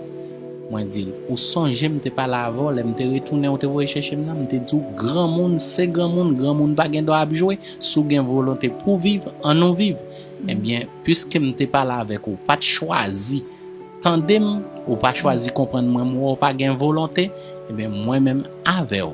mwen di l, "Ou sonje m te pale avè w, lè m te retounen, ou te voye chèche m nan, m te di w, granmoun se granmoun, granmoun pa gen dwa ap jwe, si w gen volonte pou viv, ann nou viv." Ebyen, piske m te pale avèk ou, ou pa t chwazi tande m, ou pa chwazi konprann mwen, m wè w pa gen volonte, ebyen, mwen menm avè w,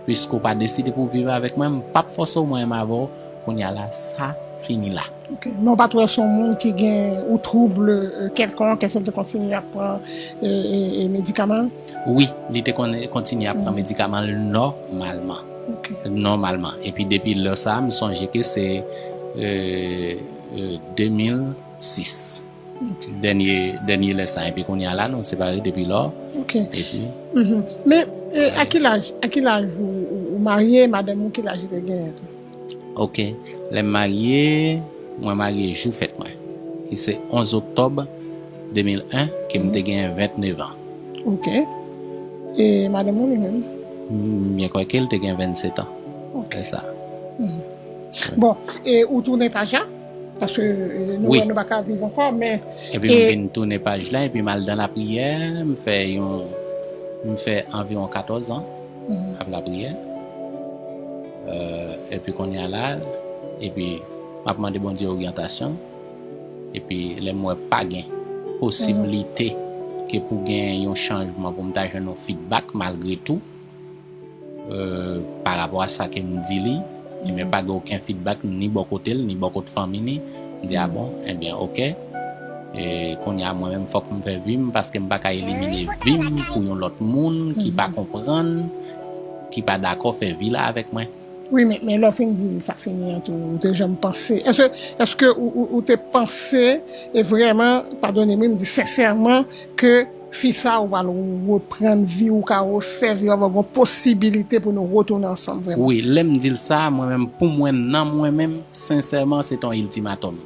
piske w pa deside pou w viv avèk mwen, m p ap fòse w, mwen menm avè w, kounye a la, sa fini la. Ok. Men w pa t wè se yon moun ki gen ou trouble kèlkonk, èske l te kontinye ap pran e, e, e medikaman? Wi, li te konn kontinye ap pran medikaman l nòmalman. Ok. Nòmalman. Epi depi lè sa, m sonje ke se euh, euh, deux mille six. Ok. Dènye, dènye lè sa. Epi kounye a la, nou separe depi lò. Ok. Epi, Mhm. Men e, a ki laj, a ki laj ou, ou, ou marye, madanm ou, ki laj li te genyen? Ok. Lè m marye, mwen marye jou fèt mwen, ki se onz oktòb deux mille un, ke m te gen vennèf an. Ok. E madanm ou li menm? M byen kwè ke l te gen vennsetan. Ok. Lè sa. Bon, e ou tounen paj la? Paske e, nou Wi. Wè nou pa ka viv ankò, men Epi m vin tounen paj la, epi m al dan lapriyè, m fè yon, m fè anviwon katòz an ap lapriyè. Euh, epi kounye a la, epi m ap mande Bondye oryantasyon, epi lè m wè pa gen posiblite ke pou gen yon chanjman, pou m ta jwenn yon feedback malgre tou, euh, pa rapò a sa ke m di li, men pa gen okenn feedback ni bò kote l, ni bò kot fanmi ni. M di, a bon, ebyen, ok. E kounye a, mwen menm, fòk m fè vi m, paske m pa ka elimine vi m pou yon lòt moun ki pa konprann, ki pa dakò fè vi la avèk mwen. Wi, men, men lè w fin di sa fini an tou, ou te janm panse? Èske, èske ou, ou, ou te panse, e vrèman, padone m, wi, m di sensèman, ke fi sa ou pral reprann vi, ou ka refè vi, ou gon posibilite pou nou retounen ansanm vrèman? Wi, lè m di l sa, mwen menm, pou mwen, nan mwen menm, sensèman, se t on iltimatòm.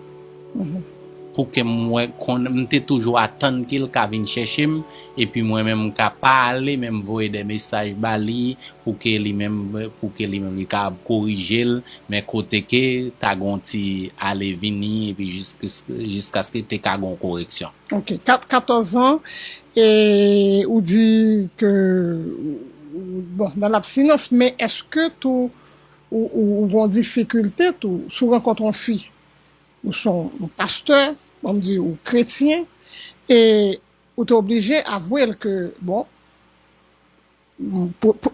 Pou ke m wè konn, m te toujou atann ke l ka vin chèche m, epi mwen menm m ka pa ale, men m voye de mesaj ba li, pou ke li menm, pou ke li menm li ka korije l, men kote ke ta gon ti ale vini, epi jiskaske te ka gon koreksyon. Ok, kat- katòz an, e ou di ke, bon, nan labstinans, men èske tou ou, ou, ou gon difikilte tou, si w rankontre yon fi, ou se yon pastè, bon, m di ou kretyen, e ou te oblije avwe l ke, bon,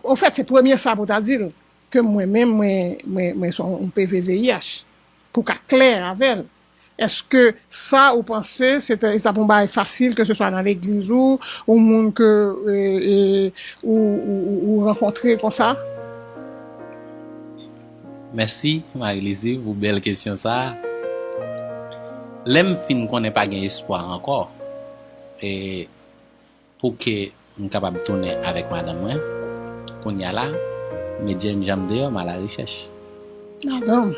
anfèt, se premye sa pou ta di l, ke mwen menm, mwen, mwen, mwen se yon P V V I H, pou ka klè avè l. Èske sa ou panse se te, se ta pou yon bagay fasil, ke se swa nan legliz ou, ou moun ke e, e, ou, ou, ou, ou rankontre konsa? Mèsi, Marie Lizzie, pou bèl kesyon sa a. Lè m fin konnen pa gen espwa ankò, e pou ke m kapab tounen avèk madanm mwen, kounye a la, m met jènjanm deyò, m a la rechèch. Madanm.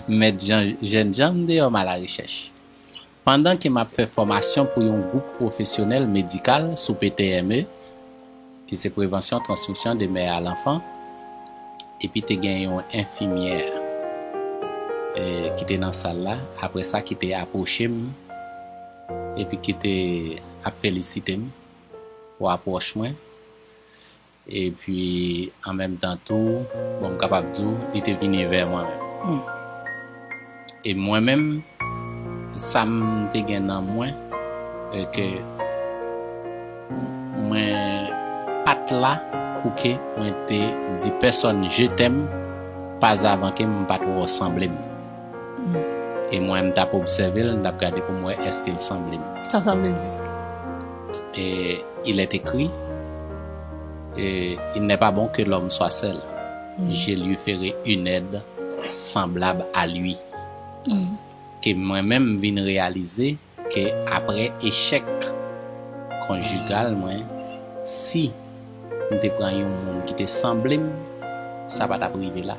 M met jènjanm deyò, m a la rechèch. Pandan ke m ap fè fòmasyon pou yon gwoup pwofesyonèl medikal sou P T M E, ki se prevansyon transmisyon de mè a lanfan, epi te gen yon enfimyè e, ki te nan sal la, apre sa ki te apwoche m, epi ki te ap felisite m pou apwòch mwen. Epi, an menm tan tou, bon, m kapab di w, li te vini vè mwen menm. E mwen menm, sa m te gen nan mwen, e ke mwen pa t la pou ke mwen te di pèsòn je t'aime, pa avan ke m pa t wè w sanble m. E mwen, m t ap obsève l, m t ap gade pou m wè èske l sanble m. Sa sa vle di? Et il est écrit, et il n'est pas bon que l'homme soit seul. Je lui ferai une aide semblable à lui. Ke mwen menm m vin reyalize ke apre echèk konjigal mwen, si m te pran yon moun ki te sanble m, sa pa t ap rive la.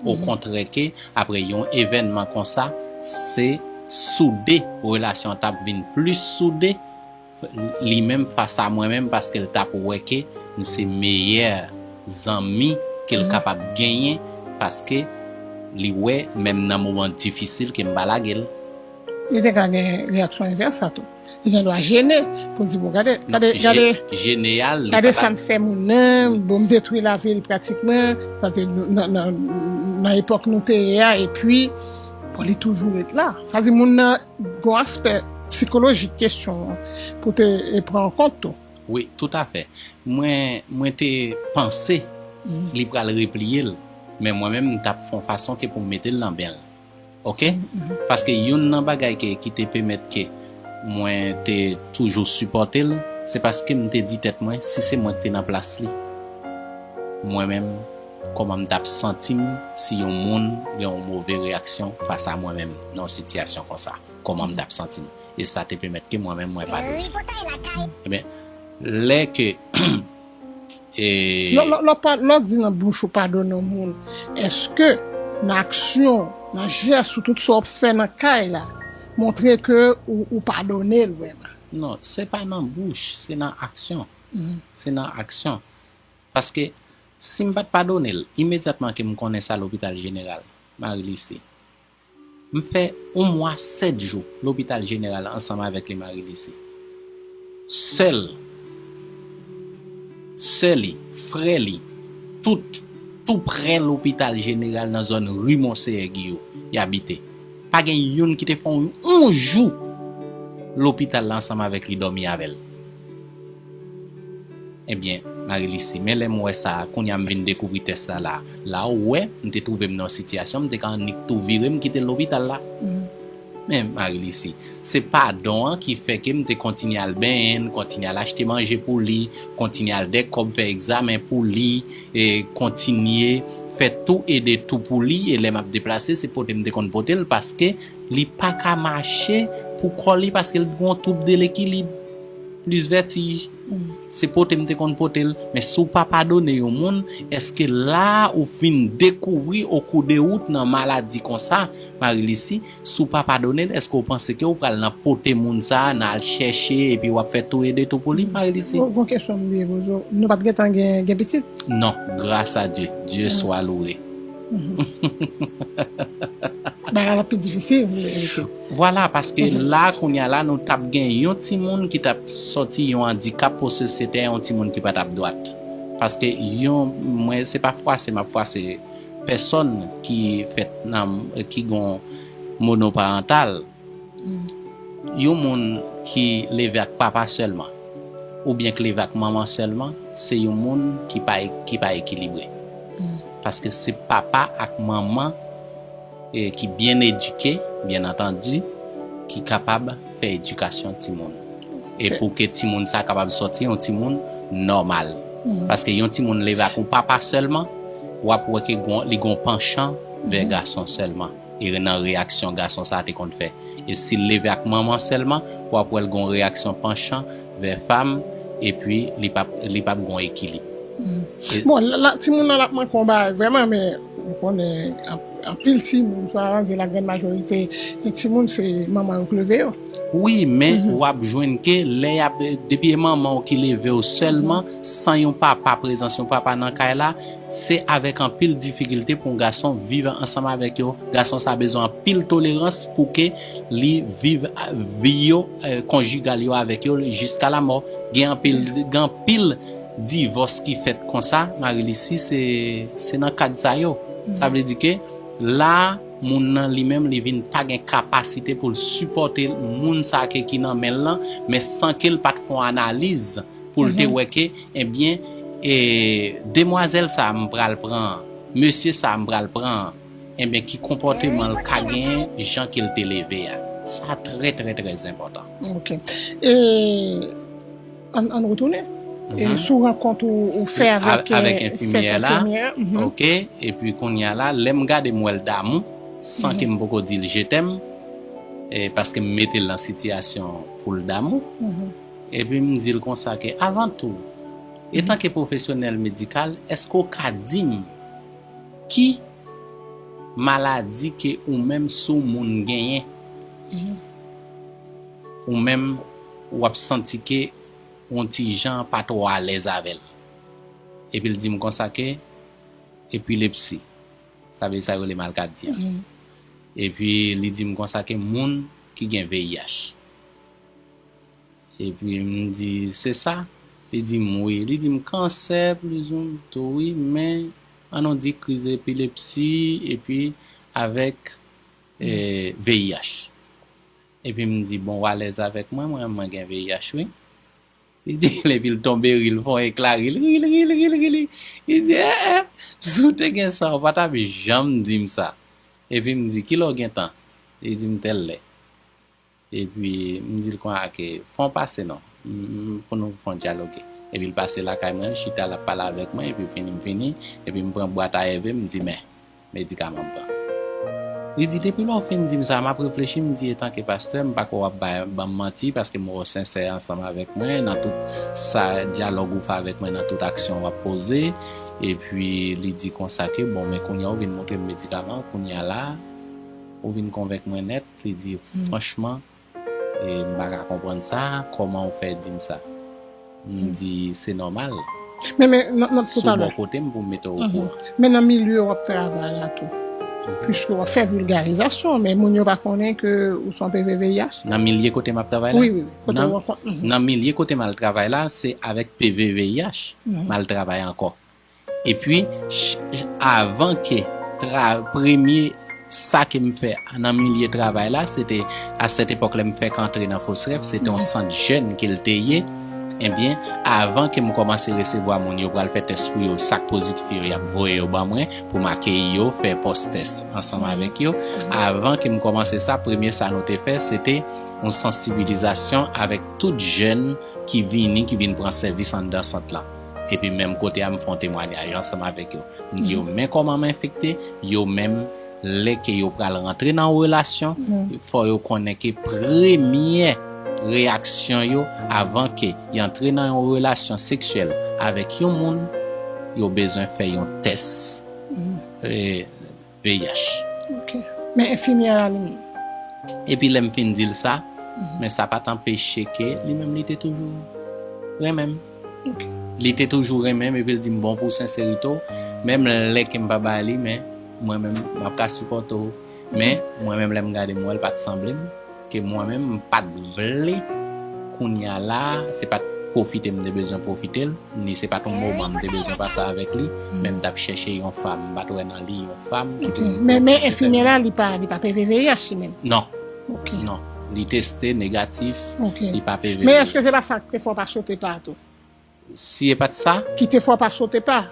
Okontrè ke apre yon evènman konsa, se soude, relasyon an t ap vin plis soude, li menm fas a mwen menm, paske l t ap wè ke m se meyè zanmi ke l kapab genyen, paske li wè menm nan moman difisil ke m pa lage l. Li te ka gen reyaksyon envès sa tou. Li gen dwa jene pou l di, bon, gade, gade, gade, Jene a, li gade pa sa t m fè moun nan, bon, m detwi lavi l pratikman, paske nan, nan, nan epòk nou te ye a, epi, bon, li toujou ret la. Sa di moun nan gon aspè sikolojik kesyon an pou te e, pran an kont tou. Wi, toutafè. Mwen, mwen te panse li pral repliye l. Men mwen menm, m t ap fè yon fason ke pou m mete l nan ben l. Oke? Paske youn nan bagay ke, ki te pèmèt ke mwen te toujou sipòte l, se paske m te di tèt mwen, si se mwen ki te nan plas li, mwen menm, kòman m t ap santi m si yon moun gen yon move reyaksyon fas a mwen menm nan yon sitiyasyon konsa? Kòman m t ap santi m? E sa te pèmèt ke mwen menm, mwen padone. Ebyen, lè ke E... Lè, lè, lè w pa, lè w di nan bouch ou padone yon moun, èske nan aksyon, nan jès ou, tout sa w ap fè nan kay la, montre ke ou, ou padone l vrèman? Non, se pa nan bouch, se nan aksyon. Se nan aksyon. Paske si m pa t padone l, imedyatman ke m konnen sa lopital jeneral, Marie Lucie, m fè yon mwa sèt jou lopital jeneral ansanm avèk li, Marie Lucie. Sè l, sè li, frè li, tout, tou prè lopital jeneral nan zòn ri Monseyè Giyo, y abite. Pa gen youn ki te fè yon, yon jou lopital la ansanm avèk li, dòmi avè l. Ebyen, Marie Lucie, men lè m wè sa, kounye a m vin dekouvri tès la la. La ou wè, m te twouve m nan yon sitiyasyon, m te ka annik tou vire m kite lopital la. Men Marie Lucie, se padon an ki fè ke m te kontinye al benyen l, kontinye al achte manje pou li, kontinye al dèyè kòb fè egzamen pou li, e kontinye fè tou, ede tou pou li, e lè m ap deplase, se pote m te konn pote l, paske li pa ka mache pou kò li, paske l gen yon twoub de lekilib, plis vètij. Se pote m te konn pote l. Men si w pa padone yon moun, èske la ou fin dekouvri o kou de wout nan maladi konsa, Marie Lucie, si w pa padone l, èske w panse ke w pral nan pote moun sa a, nan al chèche, epi w ap fè tou ede tou pou li, Marie Lucie? Gon, gon kesyon m bliye poze w. Nou pa t gentan gen, gen pitit? Non, grâce à Dieu. Dieu soit loué. Bagay la pi difisil pou yo rete. Vwala, paske la, kounye a la, nou t ap gen yon timoun ki t ap sòti yon andikap pou sosyete a, yon timoun ki pa t ap dwat. Paske yon, mwen, se pa fwase, m ap fwase pèsòn ki fèt nan, ki gon monoparantal. Yon moun ki leve ak papa sèlman, oubyen ki leve ak manman sèlman, se yon moun ki pa, ki pa ekilibre. Paske se papa ak manman, e, ki byen edike, byen antandi, ki kapab fè edikasyon timoun. E pou ke timoun sa kapab sòti yon timoun nòmal. Paske yon timoun leve ak yon papa sèlman, w ap wè ke gon, li gon panchan vè gason sèlman. E nan reyaksyon gason sa a te konn fè. E si l leve ak manman sèlman, w ap wè l gon reyaksyon panchan vè fanm, epi li p ap, li p ap gon ekilib. E bon, la, la, timoun nan l ap manke yon bagay vrèman, men ou konnen an-, anpil timoun, swa di la grann majorite, e timoun se manman yo k leve yo. Wi, men w ap jwenn ke lè y ap, depi e manman w ki leve w sèlman, san yon papa, prezans yon papa nan kay la, se avèk anpil difikilte pou yon gason viv ansanm avèk yo. Gason sa bezwen anpil tolerans pou ke li viv, a, vi yo, e, konjigal yo avèk yo jiska lamò. Gen anpil, gen anpil divòs ki fèt konsa, Marie Lucie, se, se nan kad sa yo. Sa vle di ke la, moun nan li menm, li vin pa gen kapasite pou l sipòte moun sa ke ki nan men l lan, men san ke l pa t fè yon analiz pou l te wè ke, ebyen, e, demwazèl sa a m pral pran an, mesye sa a m pral pran an, ebyen, ki konpòteman l ka genyen jan ke l te leve a. Sa trè, trè, trè enpòtan. Ok. E, ann, ann retounen. E sou rankont ou, ou fè avèk, avèk, e, sèt enfimyè la. Enfimyè. Ok. Epi kounye a la, lè m gade m wè l damou, san ke m poko di l je t'aime, e paske m mete l nan sitiyasyon pou l damou. Epi m di l konsa ke, avan tou, etanke pwofesyonèl medikal, èske w ka di m ki maladi ke ou menm, si w moun genyen, ou menm, w ap santi ke yon ti jan pa twò alèz avè l? Epi l di m konsa ke epilepsi. Sa vle di sa yo rele malkadi a. Epi li di m konsa ke moun ki gen V I H. Epi m di, se sa? Li di m wi. Li di m kansè, plizoumwen tou wi, men ann nou di kriz epilepsi, epi avèk, e, V I H. Epi m di, bon, w alèz avèk mwen, mwen, mwen gen V I H wi. Li di l, epi l tonbe ri, l fè yon ekla ri, l ri, l ri, l ri, l ri, li. Li di, eh, eh, si w te gen sa, ou pa t ap janm di m sa. Epi m di, kilè w gen tan? Li di m tèl lè. Epi m di l konsa ke fè yon pase non, m, m, pou nou fè yon dyaloge. Epi l pase lakay mwen, l chita, l ap pale avèk mwen, epi fini m fini, epi m pran bwat A R V, m di, men, medikaman m pran. Li di, depi lè w fin di m sa, m ap reflechi, m di, etanke pastè, m pa kwè w ap bay, ban m manti, paske m wè w sensè ansanm avèk mwen, nan tout sa, dyalòg ou fè avèk mwen, nan tout aksyon w ap poze. Epi li di konsa ke, bon, men kounye a w vin montre m medikaman, kounye a la, ou vin konvenk mwen nèt, li di, franchman, e m pa ka konprann sa, kòman w fè di m sa? M di, se nòmal. Men, men, nan, nan, sou bò kote m pou m mete w okouran. Men nan milye w ap travay la tou. Piske w ap fè vilgarizasyon, men moun yo pa konnen ke ou se yon P V V I H. Nan milye kote m ap travay la? Wi, wi, wi. Kote w ap... Nan milye kote m al travay la, se avèk P V V I H m al travay ankò. Epi, ch-, ch-, avan ke tra-, premye sa ke m fè nan milye travay la, se te, a sèt epòk lè m fèk antre nan Fosref, se te yon sant jèn ke l te ye. Ebyen, avan ke m kòmanse resevwa moun, yo pral fè tès pou yo, sa k pozitif yo, y ap voye yo ban mwen pou m akeyi yo, fè pòs tès ansanm avèk yo. Avan ke m kòmanse sa, premye sa nou te fè, se te yon sansibilizasyon avèk tout jèn ki vini, ki vin pran sèvis anndan sant lan. Epi menm kote a, m fè yon temwayaj ansanm avèk yo. M di yo, men kòman m enfekte, yo menm, lè ke yo pral rantre nan yon relasyon, fò yo konnen ke premyè reyaksyon yo, avan ke y antre nan yon relasyon seksyèl avèk yon moun, yo bezwen fè yon tès, e, V I H. Ok. Men enfimyè a li menm? Epi lè m fin di l sa, men sa pa t anpeche ke li menm li te toujou renmen m. Ok. Li te toujou renmen m, epi l di m, bon, pou senserite w, menm lè ke m pa bay li, men mwen menm, m ap ka sipòte w. Men mwen menm, lè m gade m wè l pa t sanble m, ke mwen menm, m pa t vle, kounye a la, se pa t pwofite m te bezwen pwofite l, ni se pa t yon moman m te bezwen pase avèk li, men m t ap chèche yon fanm, m pa t wè nan li yon fanm ki te... Ok. Men, men enfimyè la, li pa, li pa P V V I H li menm? Non. Ok. Non. Li teste negatif, li pa P V V I H. Men èske se pa sa k te fè w pa sote pa tou? Si e pa t sa? Ki te fè w pa sote pa?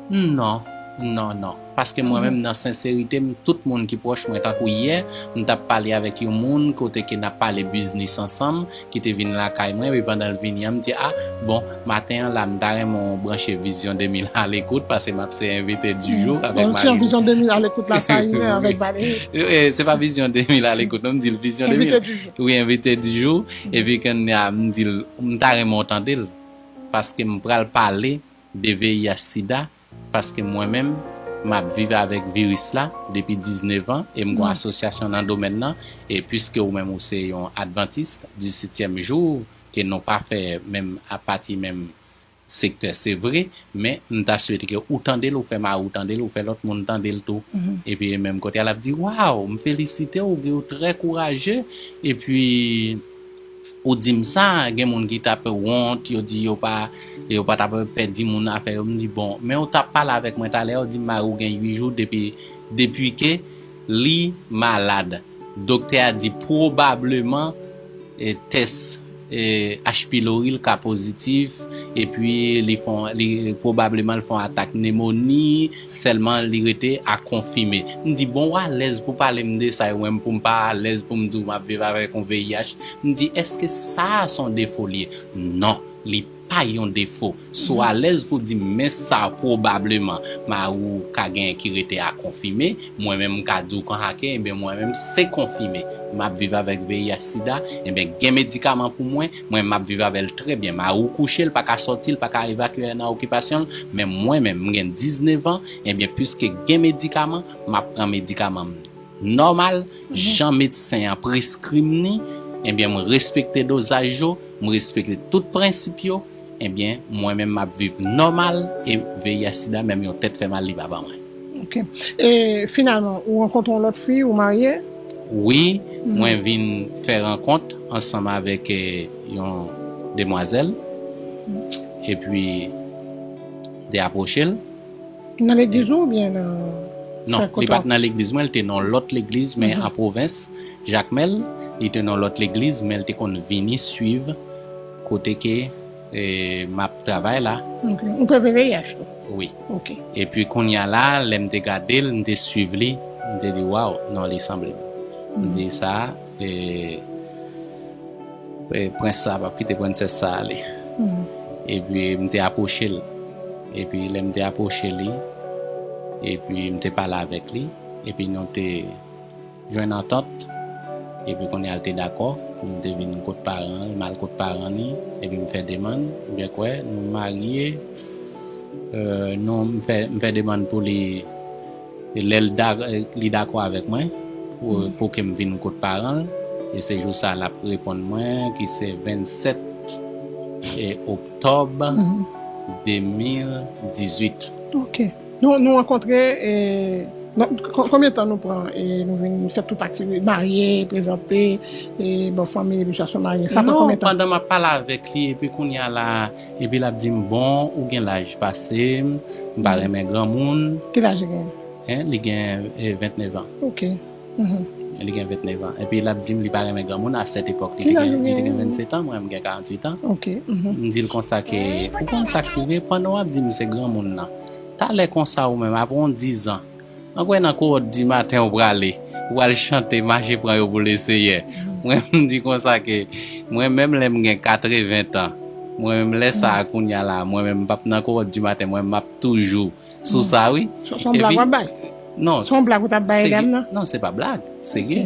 Non, non, non. Paske mwen menm, nan senserite m, tout moun ki pwòch mwen, tankou yè, m t ap pale avèk yon moun kote ke n ap pale biznis ansanm, ki te vin lakay mwen, epi pandan l vini an, m di, a, bon, maten an la, m ta renmen w branche Vizyon de mil a lekout, paske m ap se envite di jou avèk Marie. Vizyon de mil a lekout la, sa imen avèk Valérie. E, se pa Vizyon de mil a lekout, non, m di l Vizyon de mil. Envite di jou. Wi, envite di jou. Epi kounye a, m di l, m ta renmen w tande l. Paske m pral pale de V I H sida, paske mwen menm, m ap viv avèk viris la depi diznèf an e m gon asosyasyon nan domèn nan, e piske ou menm ou se yon advantist du septième jour, ke nou pa fè menm apati menm sektè, se vre, men m ta swete ke ou tande l, ou fè mari w tande l, ou fè lòt moun tande l tou. Epi menm kote a, l ap di, waw, m felisite w, ou trè kouraje, epi ou di m sa, gen moun ki t ap wont, yo di yo pa, yo pa t ap pè di moun afè yo. M di, bon, men ou t ap pale avèk mwen talè, ou di m mari w gen uit jou depi, depi ke li malad. Doktè a di pwobableman, e, tès, e, H. pylori l ka pozitif, epi li fè yon, li, pwobableman l fè yon atak nemoni, sèlman li rete a konfime. M di, bon, w alèz pou pale m de sa, e mwen pou m pa alèz pou m di w m ap viv avèk yon V I H. M di, èske sa a se yon defo li ye? Non, li pa yon defo. Si w alèz pou di m, men sa pwobableman mari w ka genyen ki rete a konfime, mwen menm m ka di w konsa ke, ebyen mwen menm se konfime. M ap viv avèk V I H sida, ebyen gen medikaman pou mwen, mwen m ap viv avè l trè byen. Mari w kouche, l pa ka sòti, l pa ka evakye nan okipasyon l, men mwen menm, m gen diznèf an, ebyen piske gen medikaman, m ap pran medikaman m nòmal, jan medsen an preskri m ni, ebyen m respekte dozaj yo, m respekte tout prensip yo, ebyen mwen menm m ap viv nòmal e V I H sida menm yon tèt fè mal li pa ban mwen. Ok. E finalman, ou rankontre yon lòt fi, ou marye? Wi, mwen vin fè rankont ansanm avèk, e, yon demwazèl, epi te apwoche l. Nan legliz ou oubyen nan... Non, li pa t nan legliz mwen, li te nan yon lòt legliz, men an pwovens, Jakmèl, li te nan yon lòt legliz, men li te konn vini swiv kote ke E m ap travay la. Ok. Ou pran V I H tou? Wi. Ok. Epi kounye a la, lè m te gade l, m te swiv li, m te di, waw, non, li sanble m. M di sa, e, e, prens sa p ap kite prensès sa ale. Epi m te apwoche l. Epi lè m te apwoche li, epi m te pale avèk li, epi nou te jwenn antant, epi kounye a l te dakò pou m te vin kot paran l, m al kot paran li, epi m fè demann, ou byen kwè, nou marye, e, nou, m fè, m fè demann pou li, e lè l da-, li dakò avèk mwen, pou, pou ke m vin kot paran l, e se jou sa l ap reponn mwen, ki se vennsèt e oktòb de mil dizuit. Ok. Nou, nou rankontre, e, nan, kon-, konbyen tan nou pran, e, nou vin fè tout aktivite, marye, prezante, e, bon, fanmi, epi sa, se marye? Sa pran konbyen tan? Non, pandan m ap pale avèk li, epi kounye a la, epi l ap di m, bon, ou gen laj pase m, m pa renmen granmoun. Ki laj li gen? Hein, li gen, e, vennèf an. Ok. Li gen vennèf an. Epi l ap di m li pa renmen granmoun a sèt epòk. Li te gen, li te gen vennsèt an, mwen m gen karantuit an. Ok. M di l konsa ke, ou konn sa k rive, pandan w ap di m se granmoun nan. Talè konsa ou menm, apre yon diz an, an kwè nan kowòt di maten ou prale, ou pral chante, mache pran yo pou Leseyè. Mwen m di konsa ke, mwen menm lè m gen katreven tan, mwen menm lè sa a kounye a la, mwen menm m p ap nan kowòt di maten, mwen m ap toujou sou sa, wi. Se, se yon blag w ap bay? Non. Se yon blag ou t ap bay dam nan? Non, se pa blag. Serye.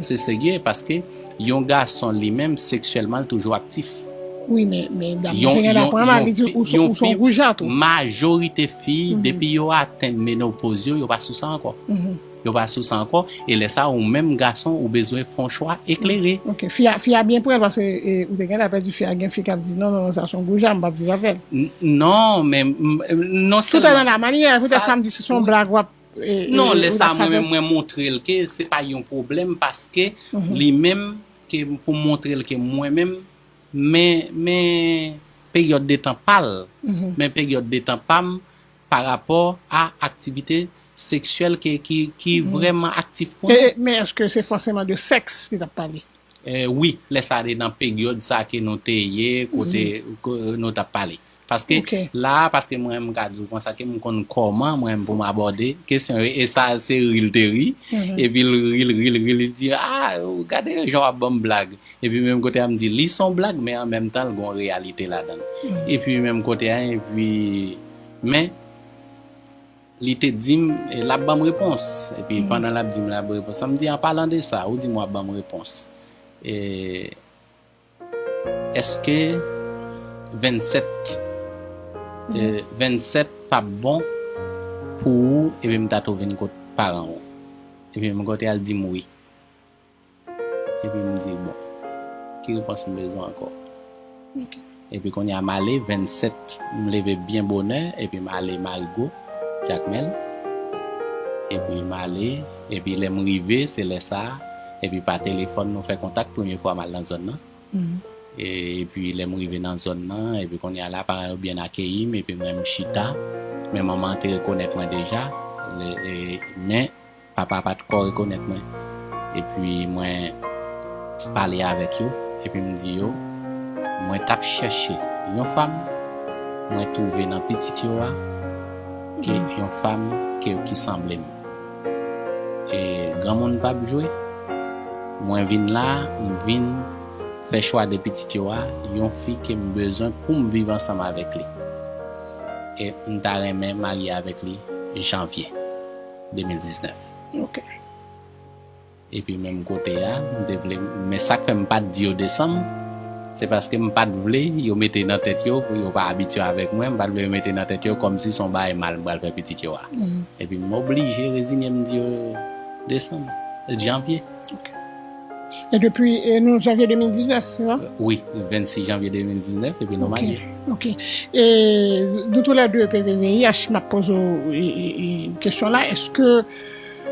Se serye paske yon gason li menm seksyèlman l toujou aktif. Wi, men, men dam nan te gen la pran mal, li di ou se yon goujat ou. Majorite fi, depi yo atenn menopoz yo, yo pa sou sa ankò. Yo pa sou sa ankò, e lè sa a, ou menm gason, ou bezwen fè yon chwa eklere. Ok, fi a, fi a byen pran l, paske, e, ou te gentan pèdi fi a, gen fi k ap di, non, non, non, sa se yon goujat, m p ap viv avè l. Non, men, non sèlman. Tout nan la manyè, poutèt sa m di, se yon blag w ap, e, e, non, lè sa a, mwen menm, mwen montre l ke se pa yon pwoblèm, paske li menm, ke pou m montre l ke mwen menm, men, men peryòd de tan pa l, men peryòd de tan pa m, pa rapò a aktivite seksyèl ke, ki, ki vrèman aktif pou nou. E, men èske se fòseman de sèks li t ap pale? E, wi, lè sa a te nan peryòd sa ke nou te ye, kote, ko-, nou t ap pale. Paske la, paske mwen, m ka di w konsa ke m konn kòman mwen pou m abòde kesyon yo, e sa, se ri l te ri, epi l ri, l ri, l ri, li di, a, gade jan w ap ban m blag. Epi menm kote a, m di, li se yon blag, men an menm tan, l gen yon reyalite ladan l. Epi menm kote a, epi, men, li te di m, e, l ap ban m repons. Epi pandan l ap di m l ap ban m repons, sa m di, an palan de sa, ou di m w ap ban m repons. E, èske vennsèt, e, vennsèt p ap bon pou ou, epi m ta tou vin kot paran w? Epi menm kote a, l di m wi. Epi m di, bon, ki repons m bezwen ankò? Ok. Epi kounye a, m ale, vennsèt, m leve byen bonè, epi m ale Marigo, Jakmèl. Epi m ale, epi lè m rive, se lè sa a, epi pa telefòn, nou fè kontak, premye fwa m al nan zòn nan. E, epi lè m rive nan zòn nan, epi kounye a la, paran yo byen akeyi m, epi mwen, m chita, men manman an te rekonèt mwen deja, le, e, men papa pa t ko rekonèt mwen. Epi mwen pale avèk yo, epi m di yo, mwen t ap chèche yon fanm, mwen twouve nan pitit yo a, ke yon fanm ke, ki sanble m. E granmoun p ap jwe, mwen vin la, m vin fè chwa de pitit yo a, yon fi ke m bezwen pou m viv ansanm avèk li. E m ta renmen marye avèk li janvye de mil diznèf. Ok. Epi menm kote a, m te vle, men sa k fè m pa t di yo desanm, se paske m pa t vle yo mete nan tèt yo, yo pa abitye avèk mwen, m pa t vle yo mete nan tèt yo kòmsi se yon bagay mal m pral fè pitit yo a. Epi m oblije rezinye m di yo desanm, janvye. Ok. E depi, e nou janvye de mil diznèf, se sa? Wi, vennsis janvye de mil diznèf, epi nou marye. Ok. E nou toulède, P V V I H, m ap poze w, e, e, e, kesyon la, èske,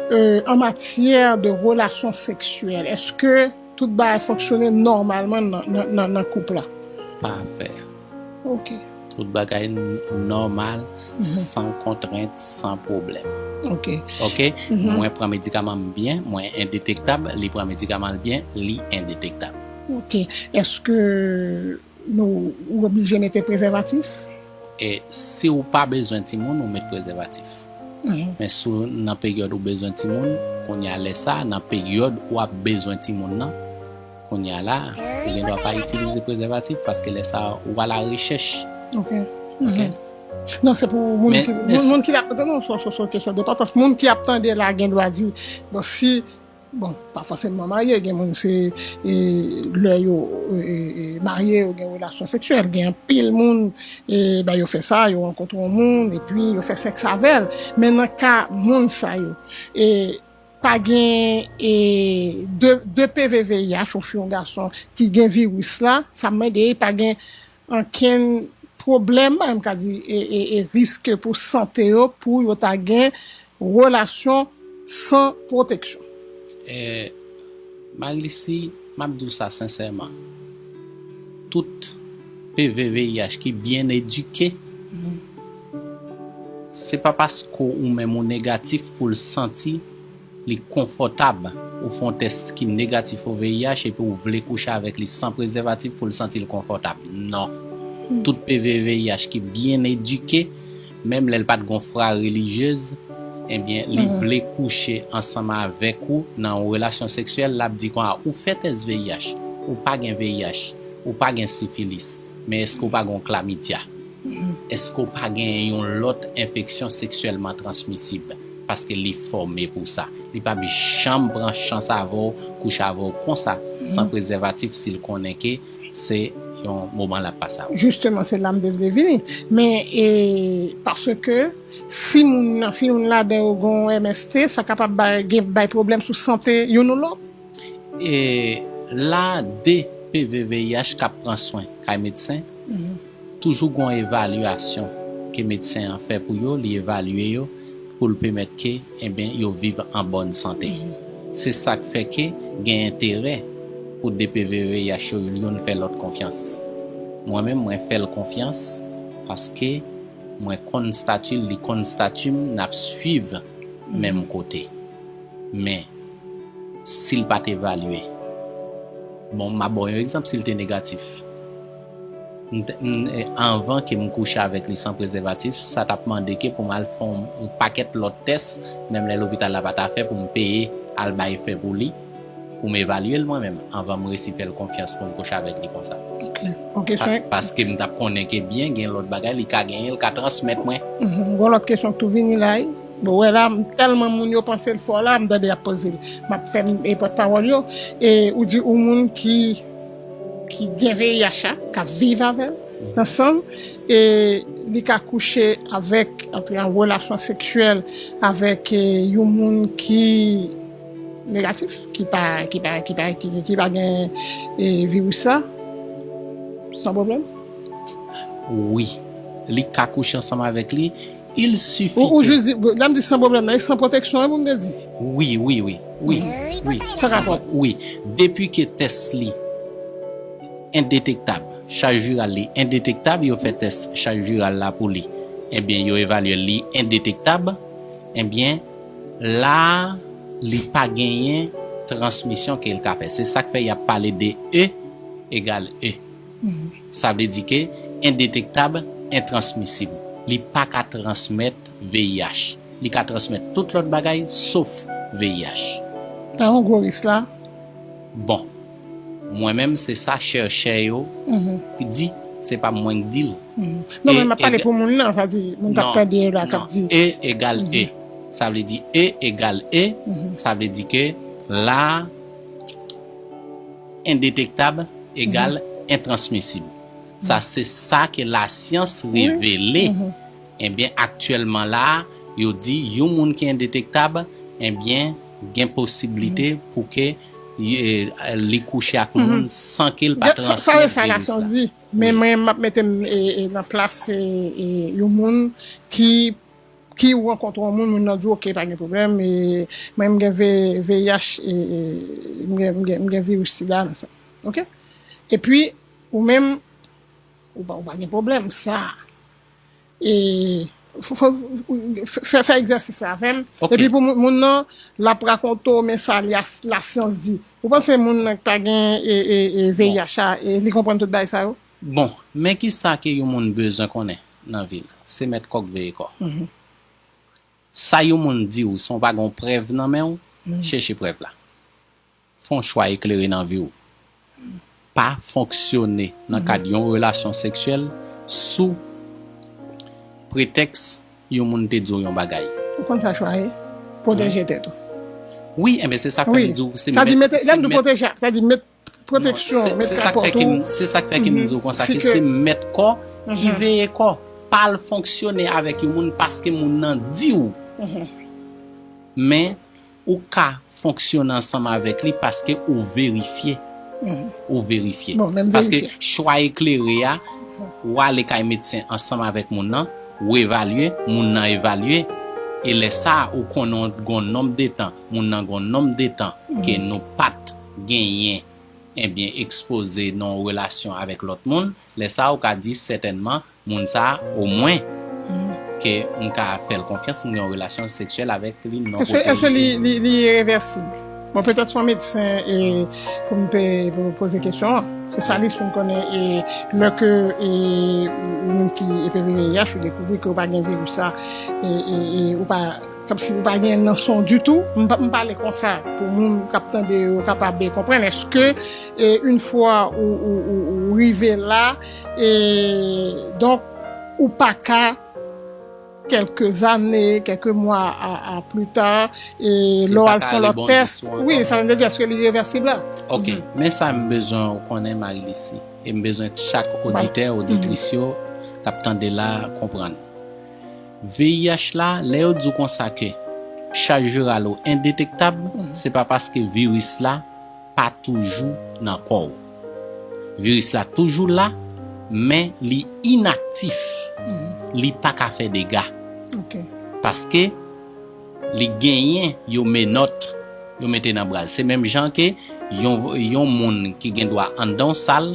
e, an matyè de relasyon seksyèl, èske tout bagay fonksyone nòmalman nan, nan, nan, nan koup la? Pafè. Ok. Tout bagay n-, nòmal, san kontrent, san pwoblèm. Ok. Ok? Mwen pran medikaman m byen, mwen endetektab, li pran medikaman l byen, li endetektab. Ok. Èske, nou, ou oblije mete prezèvatif? E si w pa bezwen timoun, ou met prezèvatif. Men si w nan peryòd ou bezwen timoun, kounye a lè sa, nan peryòd w ap bezwen timoun nan, kounye a la, ou gen dwa pa itilize prezèvatif paske lè sa, ou alarechèch. Ok. Non, se pou moun ki, moun ki ap, non, se yon kesyon de patans. Moun ki ap tande la gen dwa di, bon, si, bon, pa fòseman marye, gen moun se, e, lè yo, e, e, marye, yo gen relasyon seksyèl, gen anpil moun, e, ben, yo fè sa, yo rankontre yon moun, epi yo fè sèks avè l. Men nan ka moun sa yo, e, pa gen, e, de, de P V V I H, yon fi, yon gason, ki gen viris la, sa mande, pa gen ankenn pwoblèm, m ka di, e, e, e risk pou sante yo, pou yo ta gen relasyon san pwoteksyon. E, Marilisi, m ap di w sa sensèman. Tout P V V I H ki byen edike, se pa paske ou menm ou negatif pou l santi li konfòtab. Ou fè yon tès ki negatif o V I H epi ou vle kouche avèk li san prezèvatif pou l santi l konfòtab. Non. Tout P V V I H ki byen edike, menm lè l pa t gen yon fwa relijyez, ebyen, li vle kouche ansanm avèk ou nan yon relasyon seksyèl, l ap di konsa, ou fè tès V I H, ou pa gen V I H, ou pa gen sifilis, men èske ou pa gen yon klamidya? Èske ou pa gen yon lòt enfeksyon seksyèlman transmisib? Paske li fòme pou sa. Li p ap janm pran chans avè w, kouche avè w konsa, san prezèvatif, si l konnen ke se yon moman l ap pase avè w. Jisteman, se la m te vle vini. Men, e, paske si moun nan, si youn ladan yo gen yon M S T, sa kapab bay, gen, bay pwoblèm sou sante youn ou lòt. E la, de P V V I H k ap pran swen kay medsen, toujou gen yon evalyasyon ke medsen an fè pou yo, li evalye yo pou l pèmèt ke, ebyen, yo viv an bòn sante. Se sa k fè ke gen enterè pou de P V V I H yo youn fè lòt konfyans. Mwen menm, mwen fè l konfyans paske mwen konn stati l, li konn stati m, n ap swiv menm kote. Men, si l pa t evalye, bon, m a ba w yon egzanp, si l te negatif. M t- m- e, anvan ke m kouche avèk li san prezèvatif, sa t ap mande ke pou m al fè yon, yon pakèt lòt tès, menm lè lopital la pa ta fè, pou m peye al bay fè pou li, pou m evalye l mwen menm, anvan m resi fè l konfyans pou m kouche avèk li konsa. Ok, ok, Pa- Paske m t ap konnen ke byen gen lòt bagay li ka genyen, l ka transmèt mwen. Mhm. Gon lòt kesyon k tou vini la, wi. Bon, wè la, m- tèlman moun yo panse l fò la, m tande y ap poze l. M ap fè m- e pòtpawòl yo. E ou di ou moun ki, ki gen V I H a, k ap viv avè l, ansanm, e li ka kouche avèk, antre an relasyon seksyèl avèk, e, yon moun ki negatif, ki pa, ki pa, ki pa, ki, ki pa gen, e, viris la, san pwoblèm? Wi. Li ka kouche ansanm avèk li. Il suffit Ou, ou que jis di, lè m di san pwoblèm nan, e san pwoteksyon, wi, pou m te di. Wi, wi, wi. Wi, wi. Sa rapò? Wi. Depi ke tès li endetektab, chaj viral li endetektab, yo fè tès chaj viral la pou li. Ebyen, yo evalye li endetektab. Ebyen, la, li pa genyen transmisyon ke l ka fè. Se sa k fè y ap pale de E egal E. Sa vle di ke endetektab, entransmisib. Li pa ka transmèt V I H. Li ka transmèt tout lòt bagay, sof V I H. Pa yon gwo risk la. Bon, mwen menm, se sa chèchè yo di, se pa mwen k di l. Non, men m ap pale pou moun nan, sa di, moun k ap tande yo la, k ap di. E egal E. Sa vle di E egal E, sa vle di ke la, endetektab egal entransmisib. Sa se sa ke lasyans revele. Ebyen, aktyèlman la, yo di yon moun ki endetektab, ebyen, gen posiblite pou ke, e, li kouche ak moun san ke l pa transmèt viris la. Sa se sa lasyans di. Men mwen, m ap mete m, e, e, nan plas, e, e, yon moun ki, ki ou rankontre yon moun, moun nan di w, "Ok, pa gen pwoblèm, e, mwen, m gen V- V I H, e, e, m gen, m gen, m gen viris sida nan sa." Ok? Epi, ou menm, ou pa, ou pa gen pwoblèm, sa. E, fò, fò, fè, fè egzèsis la avè m. Epi pou moun, moun nan, l ap rakonte w, men sa li a- lasyans di. Ou panse moun nan ki ta gen, e, e, e, V I H a, e, li konprann tout bagay sa yo? Bon, men kisa ke yon moun bezwen konnen nan vi l? Se mèt kò k veye kò. Sa yon moun di w san w pa gen yon prèv nan men w, chèche prèv la. Fè yon chwa eklere nan vi w. Pa fonksyone nan kad yon relasyon seksyèl sou pretèks yon moun te di w yon bagay. Ou konn sa chwa ye? Pwoteje tèt ou. Wi, enben se sa k fè m di w se mèt, se mèt, pwoteje, sa di met pwoteksyon, se, met se sa k fè ke m, se sa k fè ke m di w konsa ke se mèt kò ki veye kò. Pa al fonksyone avèk yon moun paske moun nan di w. Men ou ka fonksyone ansanm avèk li paske ou verifye. Ou verifye. Paske chwa eklere a, w ale kay medsen ansanm avèk moun nan, ou evalye, moun nan evalye, e lè sa a, ou konnen w gon nonb de tan, moun nan gon nonb de tan ke nou pa t genyen, ebyen, ekspoze nan yon relasyon avèk lòt moun, lè sa a, ou ka di sètènman, moun sa a, omwen, ke m ka fè l konfyans, m gen yon relasyon seksyèl avèk li nan kote li. Èske li, li, li irevèsib? Bon, petèt se yon medsen e pou m te pou poze kesyon an. Espesyalist pou m konnen e lè ke e ou menm ki epe V I H ou dekouvri ke ou pa gen viris sa e, e, e ou pa kòmsi ou pa gen nan son ditou. M pa, m pale konsa pou moun k ap tande yo kapab konprann. Èske e yon fwa ou, ou, ou, ou rive la, e donk ou pa ka kèlke zane, kèlke mwa a, a pli ta, e lè w al fè lòt tès, wi, sa vle di èske li revèsib la? Ok, men sa m bezwen w konnen, Marie Lucie, e m bezwen chak oditè, oditris yo k ap tande la konprann. V I H la, lè yo di w konsa ke chaj viral ou endetektab, se pa paske viris la pa toujou nan kò w. Viris la toujou la, men li inaktif. Li pa ka fè dega. Paske li genyen yon menòt yo mete nan bra l. Se menm jan ke yon, yon moun ki gen dwa anndan yon sal,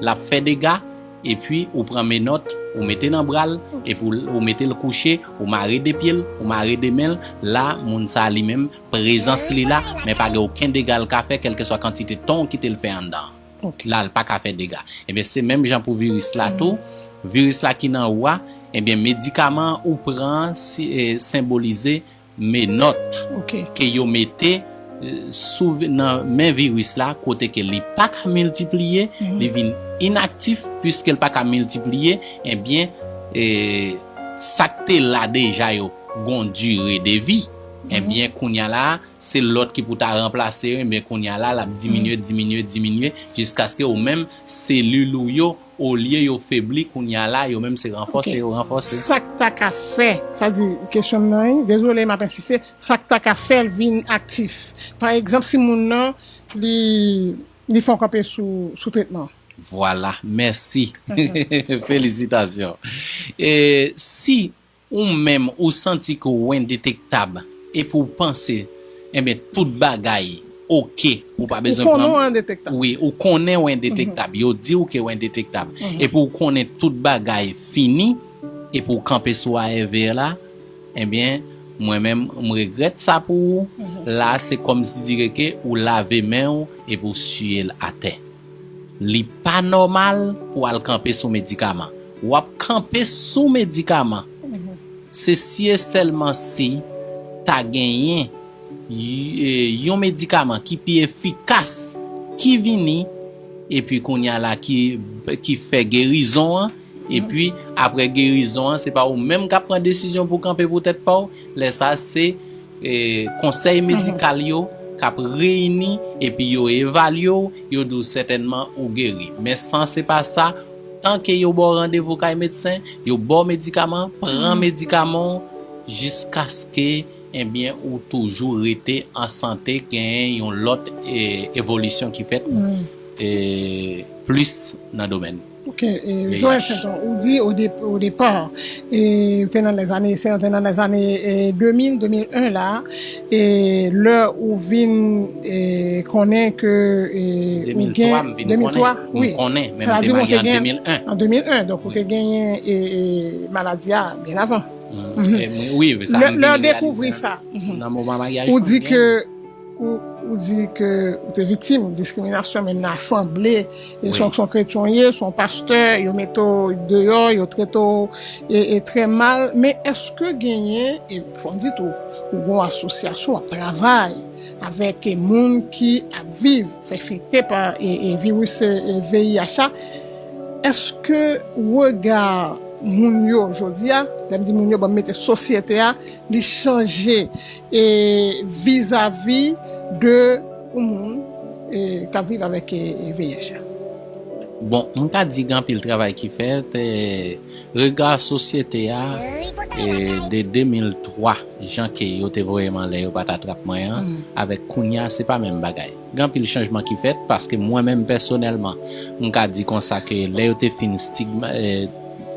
l ap fè dega, epi ou pran menòt, ou mete nan bra l, epi ou, ou mete l kouche, ou mare de pye l, ou mare de men l, la, moun sa a li menm, prezans li la, men pa gen okenn dega l ka fè, kèlkeswa kantite tan w kite l fè anndan an. La, l pa ka fè dega. Ebyen, se menm jan pou viris la tou. Viris la ki nan ou a, ebyen, medikaman an ou pran an si, e, senbolize menòt ke yo mete, e, sou, nan men viris la, kote ke li pa ka miltipliye, li vin inaktif, piske l pa ka miltipliye, ebyen, e, sa k te la deja yo gon dire de vi. Ebyen, kounye a la, se lòt ki pou ta ranplase yo, ebyen, kounye a la, l ap diminye, diminye, diminye, jiskaske ou menm, selil ou yo, olye yo febli, kounye a la, yo menm se ranfòse yo ranfòse. Sa k ta ka fè, sa di, kesyon m nan, wi, dezole, m ap ensiste, sa k ta ka fè l vin aktif? Pa egzanp, si moun nan, li, li fè w kanpe sou, sou tretman. Vwala, mèsi. Felisitasyon. E si ou menm, ou santi ke w endetektab, epi w panse, enben, tout bagay oke, ou pa bezwen pran. Ou konnen w endetektab. Wi, ou konnen w endetektab. Yo di w ke w endetektab. Epi w konnen tout bagay fini, epi w kanpe sou A R V la, ebyen, mwen menm, m regrèt sa pou ou. La, se kòmsidire ke ou lave men w epi w siye l atè. Li pa nòmal pou w al kanpe sou medikaman. W ap kanpe sou medikaman. Se si e sèlman si ta genyen y-, e, yon medikaman ki pi efikas ki vini, epi kounye a la ki, ki fè gerizon an, epi apre gerizon an, se pa ou menm k ap pran desizyon pou kanpe pou tèt pa w. Lè sa, se e, konsèy medikal yo k ap reyini, epi yo evalye w, yo di w sètènman ou geri. Men san se pa sa, tanke yo ba w randevou kay medsen, yo ba w medikaman, pran medikaman w jiskaske, ebyen, ou toujou rete an sante, genyen yon lòt, e, evolisyon ki fèt, e, plis nan domèn. Ok, e, Joël Sainton, ou di o de-, o depa, e, ou te nan lèzane, se te nan lèzane, e, de mil, de mil en la, e, lè ou vin, e, konnen ke, e, ou gen, de mil twa, m vin konnen, m konnen, men m te marye an de mil en. An de mil en, donk ou te genyen, e, e, maladi a byen avan. Wi, wi, sa m vin reyalize sa. Nan moman maryaj mwen, ou di ke ou, Ou di ke ou te viktim diskriminasyon, menm nan asanble, e se yon, se yon kretyen w ye, se yon pastè, yo mete w deyò, yo trete w e, e trè mal. Men èske genyen, e fò m di tou, ou gen yon asosyasyon, w ap travay avèk, e, moun ki ap viv, fè afekte pa, e, e viris, e, e V I H la, èske rega moun yo jodi a, lè m di moun yo, ban m mete sosyete a, li chanje e vizavi de yon moun, e, k ap viv avèk, e, e V I H la? Bon, m ka di gen anpil travay ki fèt, e, rega sosyete a, e, de de mil twa, jan ke yo te voye m anlè, yo pa t atrap mwen an, avèk kounye a, se pa menm bagay. Gen anpil chanjman ki fèt, paske mwen menm pèsonèlman, m ka di konsa ke lè yo te fin stigma, e,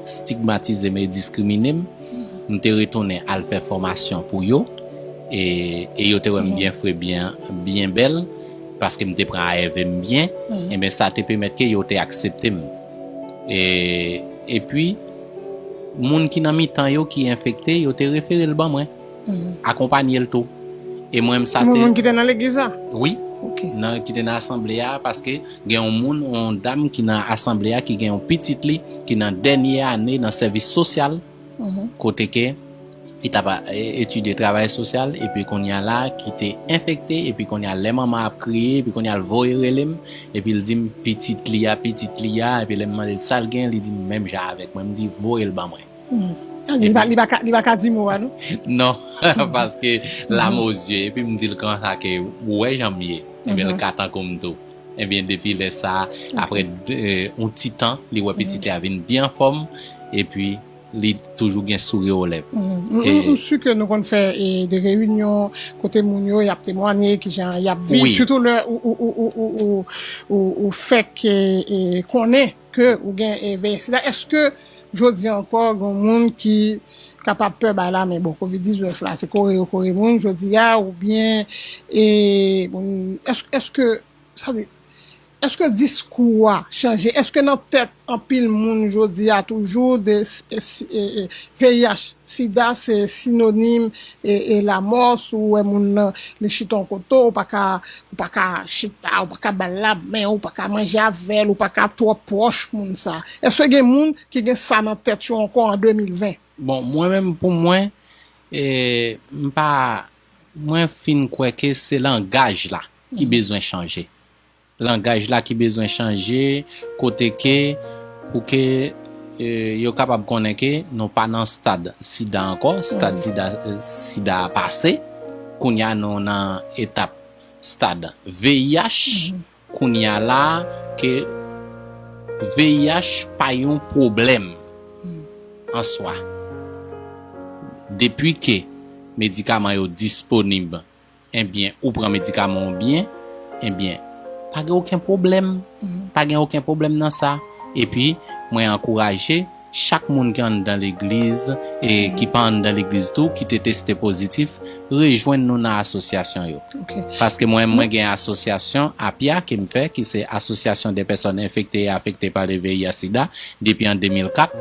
stigmatize m e diskrimine m, m te retounen al fè fòmasyon pou yo, e, e yo te wè m byen fre, byen, byen bèl, paske m te pran A R V m byen, enben sa te pèmèt ke yo te aksepte m. E, epi, moun ki nan mitan yo ki enfekte, yo te refere l ban mwen, akonpanye l tou. E mwen menm sa te... Moun ki te nan legliz la? Wi, nan, ki te nan asanble a, paske gen yon moun, yon dam ki nan asanble a ki gen yon pitit li ki nan dènye ane nan sèvis sosyal, kote ke li t ap etidye travay sosyal, epi kounye a la ki te enfekte, epi kounye a lè manman ap kriye, epi kounye a l voye rele m, epi l di m pitit li a, pitit li a, epi lè m mande l sa l gen, li di m menm jan avèk mwen, m di voye l ban mwen. Li pa, li pa ka, li pa ka di mo a non. Non, paske lame o zye, epi m di l konsa ke ou wè jan m ye, ebyen l ka tankou m tou. Ebyen depi lè sa, apre yon ti tan, li wè pitit li a vin byen anfòm, epi li toujou gen souri o lèv. M si ke nou konn fè de reyinyon kote moun yo y ap temwanye kijan y ap viv, sitou lè ou, ou, ou, ou, ou, ou, ou fèk konnen ke ou gen V I H sida. Èske jodi a ankò gen moun ki kapab pè bay lamen? Bon, kovid diznèf la, se kore yo kore moun jodi a, oubyen e, moun, èske, èske, sa di, èske diskou a chanje? Èske nan tèt anpil moun jodi a toujou de, e, e, V I H sida se sinonim e, e lamò? Si w wè moun nan, li chita yon kote, ou pa ka, ou pa ka chita, ou pa ka ba l lamen, ou pa ka manje avè l, ou pa ka twò pwòch moun sa. Èske gen moun ki gen sa nan tèt yo ankò an de mil ven? Bon, mwen menm, pou mwen, e, m pa, mwen fin kwè ke se langaj la ki bezwen chanje. Langaj la ki bezwen chanje, kote ke, pou ke, e, yo kapab konnen ke nou pa nan stad sida ankò, stad sida, e, sida a pase, kounye a nou nan etap stad V I H, kounye a la ke V I H pa yon pwoblèm an swa. Depi ke medikaman yo disponib, ebyen, ou pran medikaman w byen, ebyen, pa gen okenn pwoblèm. Pa gen okenn pwoblèm nan sa. Epi, mwen ankouraje chak moun ki anndan legliz e ki pa anndan legliz tou, ki te teste pozitif, rejwenn nou nan asosyasyon yo. Paske mwen, mwen gen asosyasyon APIA ke m fè, ki se Association des Personnes Infectées et Affectées par le V I H sida, depi an de mil kat.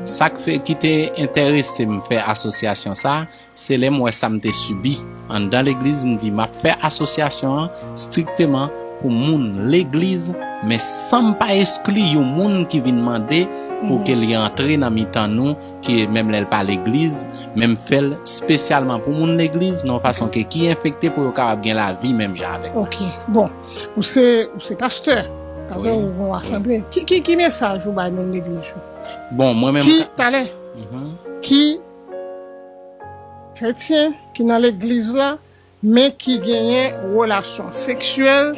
Sa k fè, ki te enterese m fè asosyasyon sa, se lè m wè sa m te sibi anndan legliz, m di m ap fè asosyasyon an strikteman pou moun legliz, men san m pa eskli yon moun ki vin mande pou ke li antre nan mitan nou, ki menm lè l pa legliz, men m fè l espesyalman pou moun legliz, nan yon fason ke ki enfekte pou yo kapab gen lavi menm jan avèk mwen. Ok, bon, ou se, ou se pastè, avè ou gon asanble. Ki, ki, ki mesaj ou bay moun legliz yo? Bon, mwen menm. Ki, talè, ki kretyen ki nan legliz la, men ki genyen relasyon seksyèl,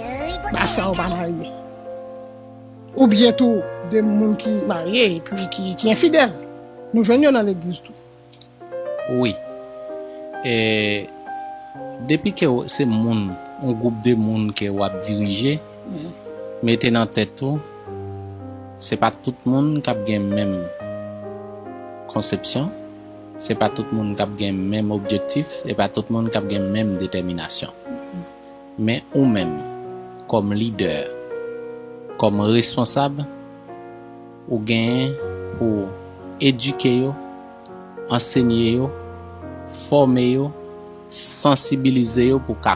ba sa yo pa marye. Oubyen tou, de moun ki marye epi ki, ki enfidèl. Nou jwenn yo nan legliz tou. Wi. E, depi ke w, se moun, yon gwoup de moun ke w ap dirije, mete nan tèt ou, se pa tout moun k ap gen menm konsepsyon, se pa tout moun k ap gen menm objektif, se pa tout moun k ap gen menm detèminasyon. Men ou menm, kòm lidè, kòm responsab, ou genyen pou edike yo, ansenye yo, fòme yo, sansibilize yo pou ka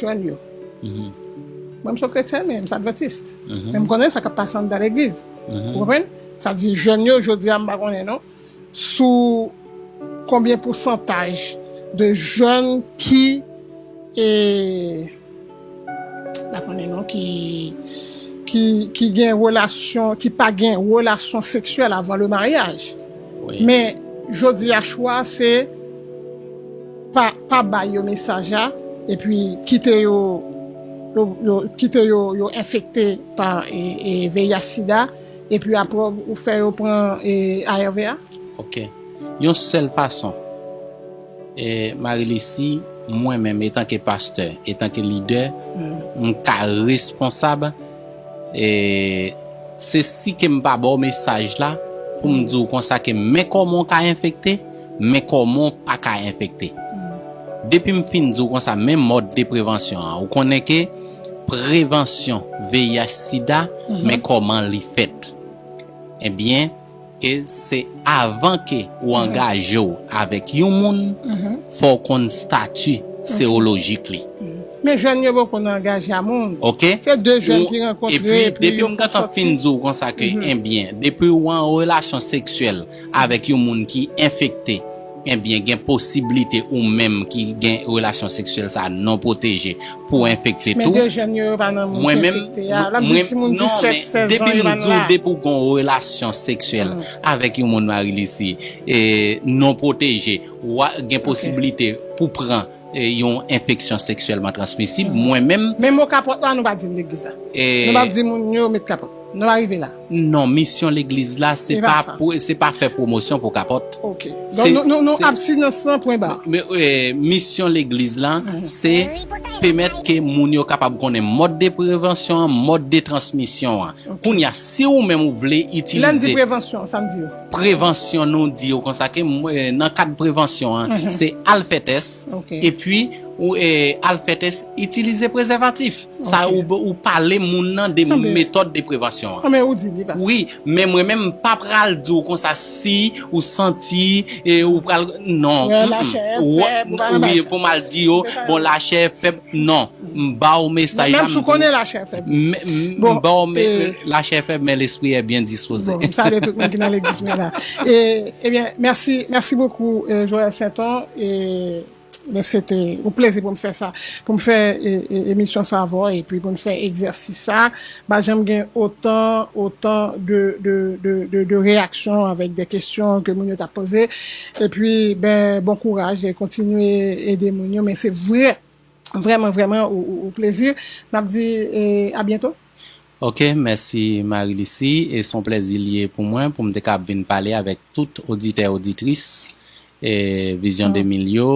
jèn yo. Mwen, m se kretyen, men m se advantis. Men m konnen sa k ap pase anndan legliz. Ou konprann? Sa di jèn yo, jodi a, m pa konnen non. Sou konbyen pousantaj de jèn ki, e, m pa konnen non, ki, ki, ki gen relasyon, ki pa gen relasyon seksyèl avan le maryaj. Men, jodi a, chwa se pa, pa bay yo mesaj la, epi kite yo, yo, yo, kite yo, yo enfekte pa, e, e, V I H sida, epi apre ou fè yo pran, e, A R V a? Ok. Yon sèl fason, e, Marie Lucie, mwen menm, etanke pastè, etanke lidè, m ka responsab, e, se si ke m pa ba w mesaj la, pou m di w konsa ke men kòman w ka enfekte, men kòman w pa ka enfekte. Depi m fin di w konsa, men mòd de prevansyon an, ou konnen ke prevansyon V I H sida, men kòman li fèt. Ebyen, ke se avan ke ou angaje w avèk yon moun, fò w konn stati serolojik li. Men jèn yo poko nan angaje a moun. Ok? Se de jèn ki rankontre, epi depi yo m gentan fin di w konsa ke, ebyen, depi ou an relasyon seksyèl avèk yon moun ki enfekte, ebyen, gen posiblite ou menm ki gen relasyon seksyèl sa non pwoteje pou enfekte tou. Men de jèn yo, yo pa nan moun ki enfekte a. L ap di timoun disèt, sèz an, yo pa nan la. Depi m di w, depi ou gen yon relasyon seksyèl avèk yon moun, Marie Lucie, e, non pwoteje, w a gen posiblite pou pran, e, yon enfeksyon seksyèlman transmisib. Mwen menm. Men mo kapòt la, nou pa di l legliz la. Nou pa di moun yo met kapòt. Nou pa rive la. Non, misyon legliz la, se pa pou, se pa fè pwomosyon pou kapòt. Ok. Donk, nou, nou, nou abstinans lan, pwen ba. Men, e, misyon legliz la, se pèmèt ke moun yo kapab konnen mòd de prevansyon an, mòd de transmisyon an. Kounye a, si ou menm ou vle itilize. Lè n di prevansyon, sa n di yo? Prevansyon, nou di yo konsa ke, e, nan kad prevansyon an, se al fè tès, epi ou, e, al fè tès, itilize prezèvatif. Sa, ou, ou pale moun nan de metòd de prevansyon an. Anben, ou di li, pas. Wi, men mwen menm, m pa pral di w konsa si ou santi, e, ou pral, non. Lachè fèb, ou pa nan baz sa. Wi, pou m al di yo, bon, lachè fèb, non. M ba w mesaj la. Menm si w konnen lachè fèb. M ba w, lachè fèb, men lespri est bien disposé. Bon, m salye tout moun ki nan legliz mwen la. E, ebyen, mèsi, mèsi bokou, e, Joël Sainton. E, men se te yon plezi pou m fè sa, pou m fè, e, e, emisyon sa avè w, epi pou n fè egzèsis sa. Pa janm gen otan, otan de, de, de, de, de reyaksyon avèk de kesyon ke moun yo t ap poze. Epi, ben, bon kouraj e kontinye ede moun yo, men se vre, vrèman, vrèman, yon, yon, yon plezi. N ap di, e, a byento. Ok, mèsi Marie Lucie, e se yon plezi li ye pou mwen, pou m te kab vin pale avèk tout oditè, oditris. e, Vizyon de mil yo,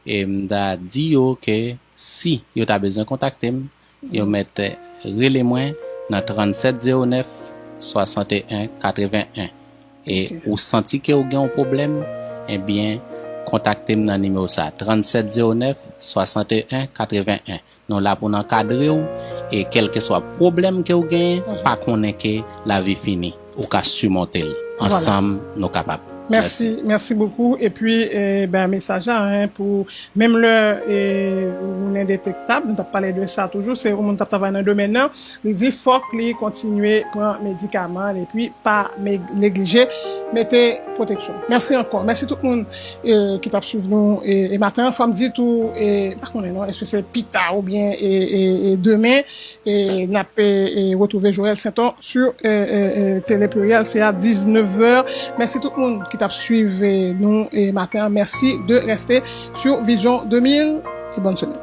e m ta di yo ke si yo ta bezwen kontakte m, yo mèt, e, rele mwen nan trannsenk zewo nèf, swasanteyen, katrevenyen. E ou santi ke ou gen yon pwoblèm, ebyen, kontakte m nan nimewo sa, trannsenk zewo nèf, swasanteyen, katrevenyen. Nou la pou n ankadre w, e kèlkeswa pwoblèm ke ou genyen, pa konnen ke lavi fini. Ou ka simonte l. Ansanm, nou kapab. Mèsi, mèsi bokou. Epi, e, ben, mesaj la, en, pou menm lè, e, moun endetektab, nou t ap pale de sa toujou, se yon moun t ap travay nan domèn nan, li di fòk li kontinye pran medikaman, epi pa me- neglije mete pwoteksyon. Mèsi ankò. Mèsi tout moun, e, ki t ap swiv nou, e, e maten an. Fò m di tou, e, m pa konnen non, èske se pita oubyen, e, e, e demen, e n ap, e, e, retwouve Joël Sainton sou, e, e, e, Télé Pluriel, se a diznèf è. Mèsi tout moun ki t ap swiv, e, nou, e, maten an. Mèsi de reste sou Vizyon de mil e bòn semèn.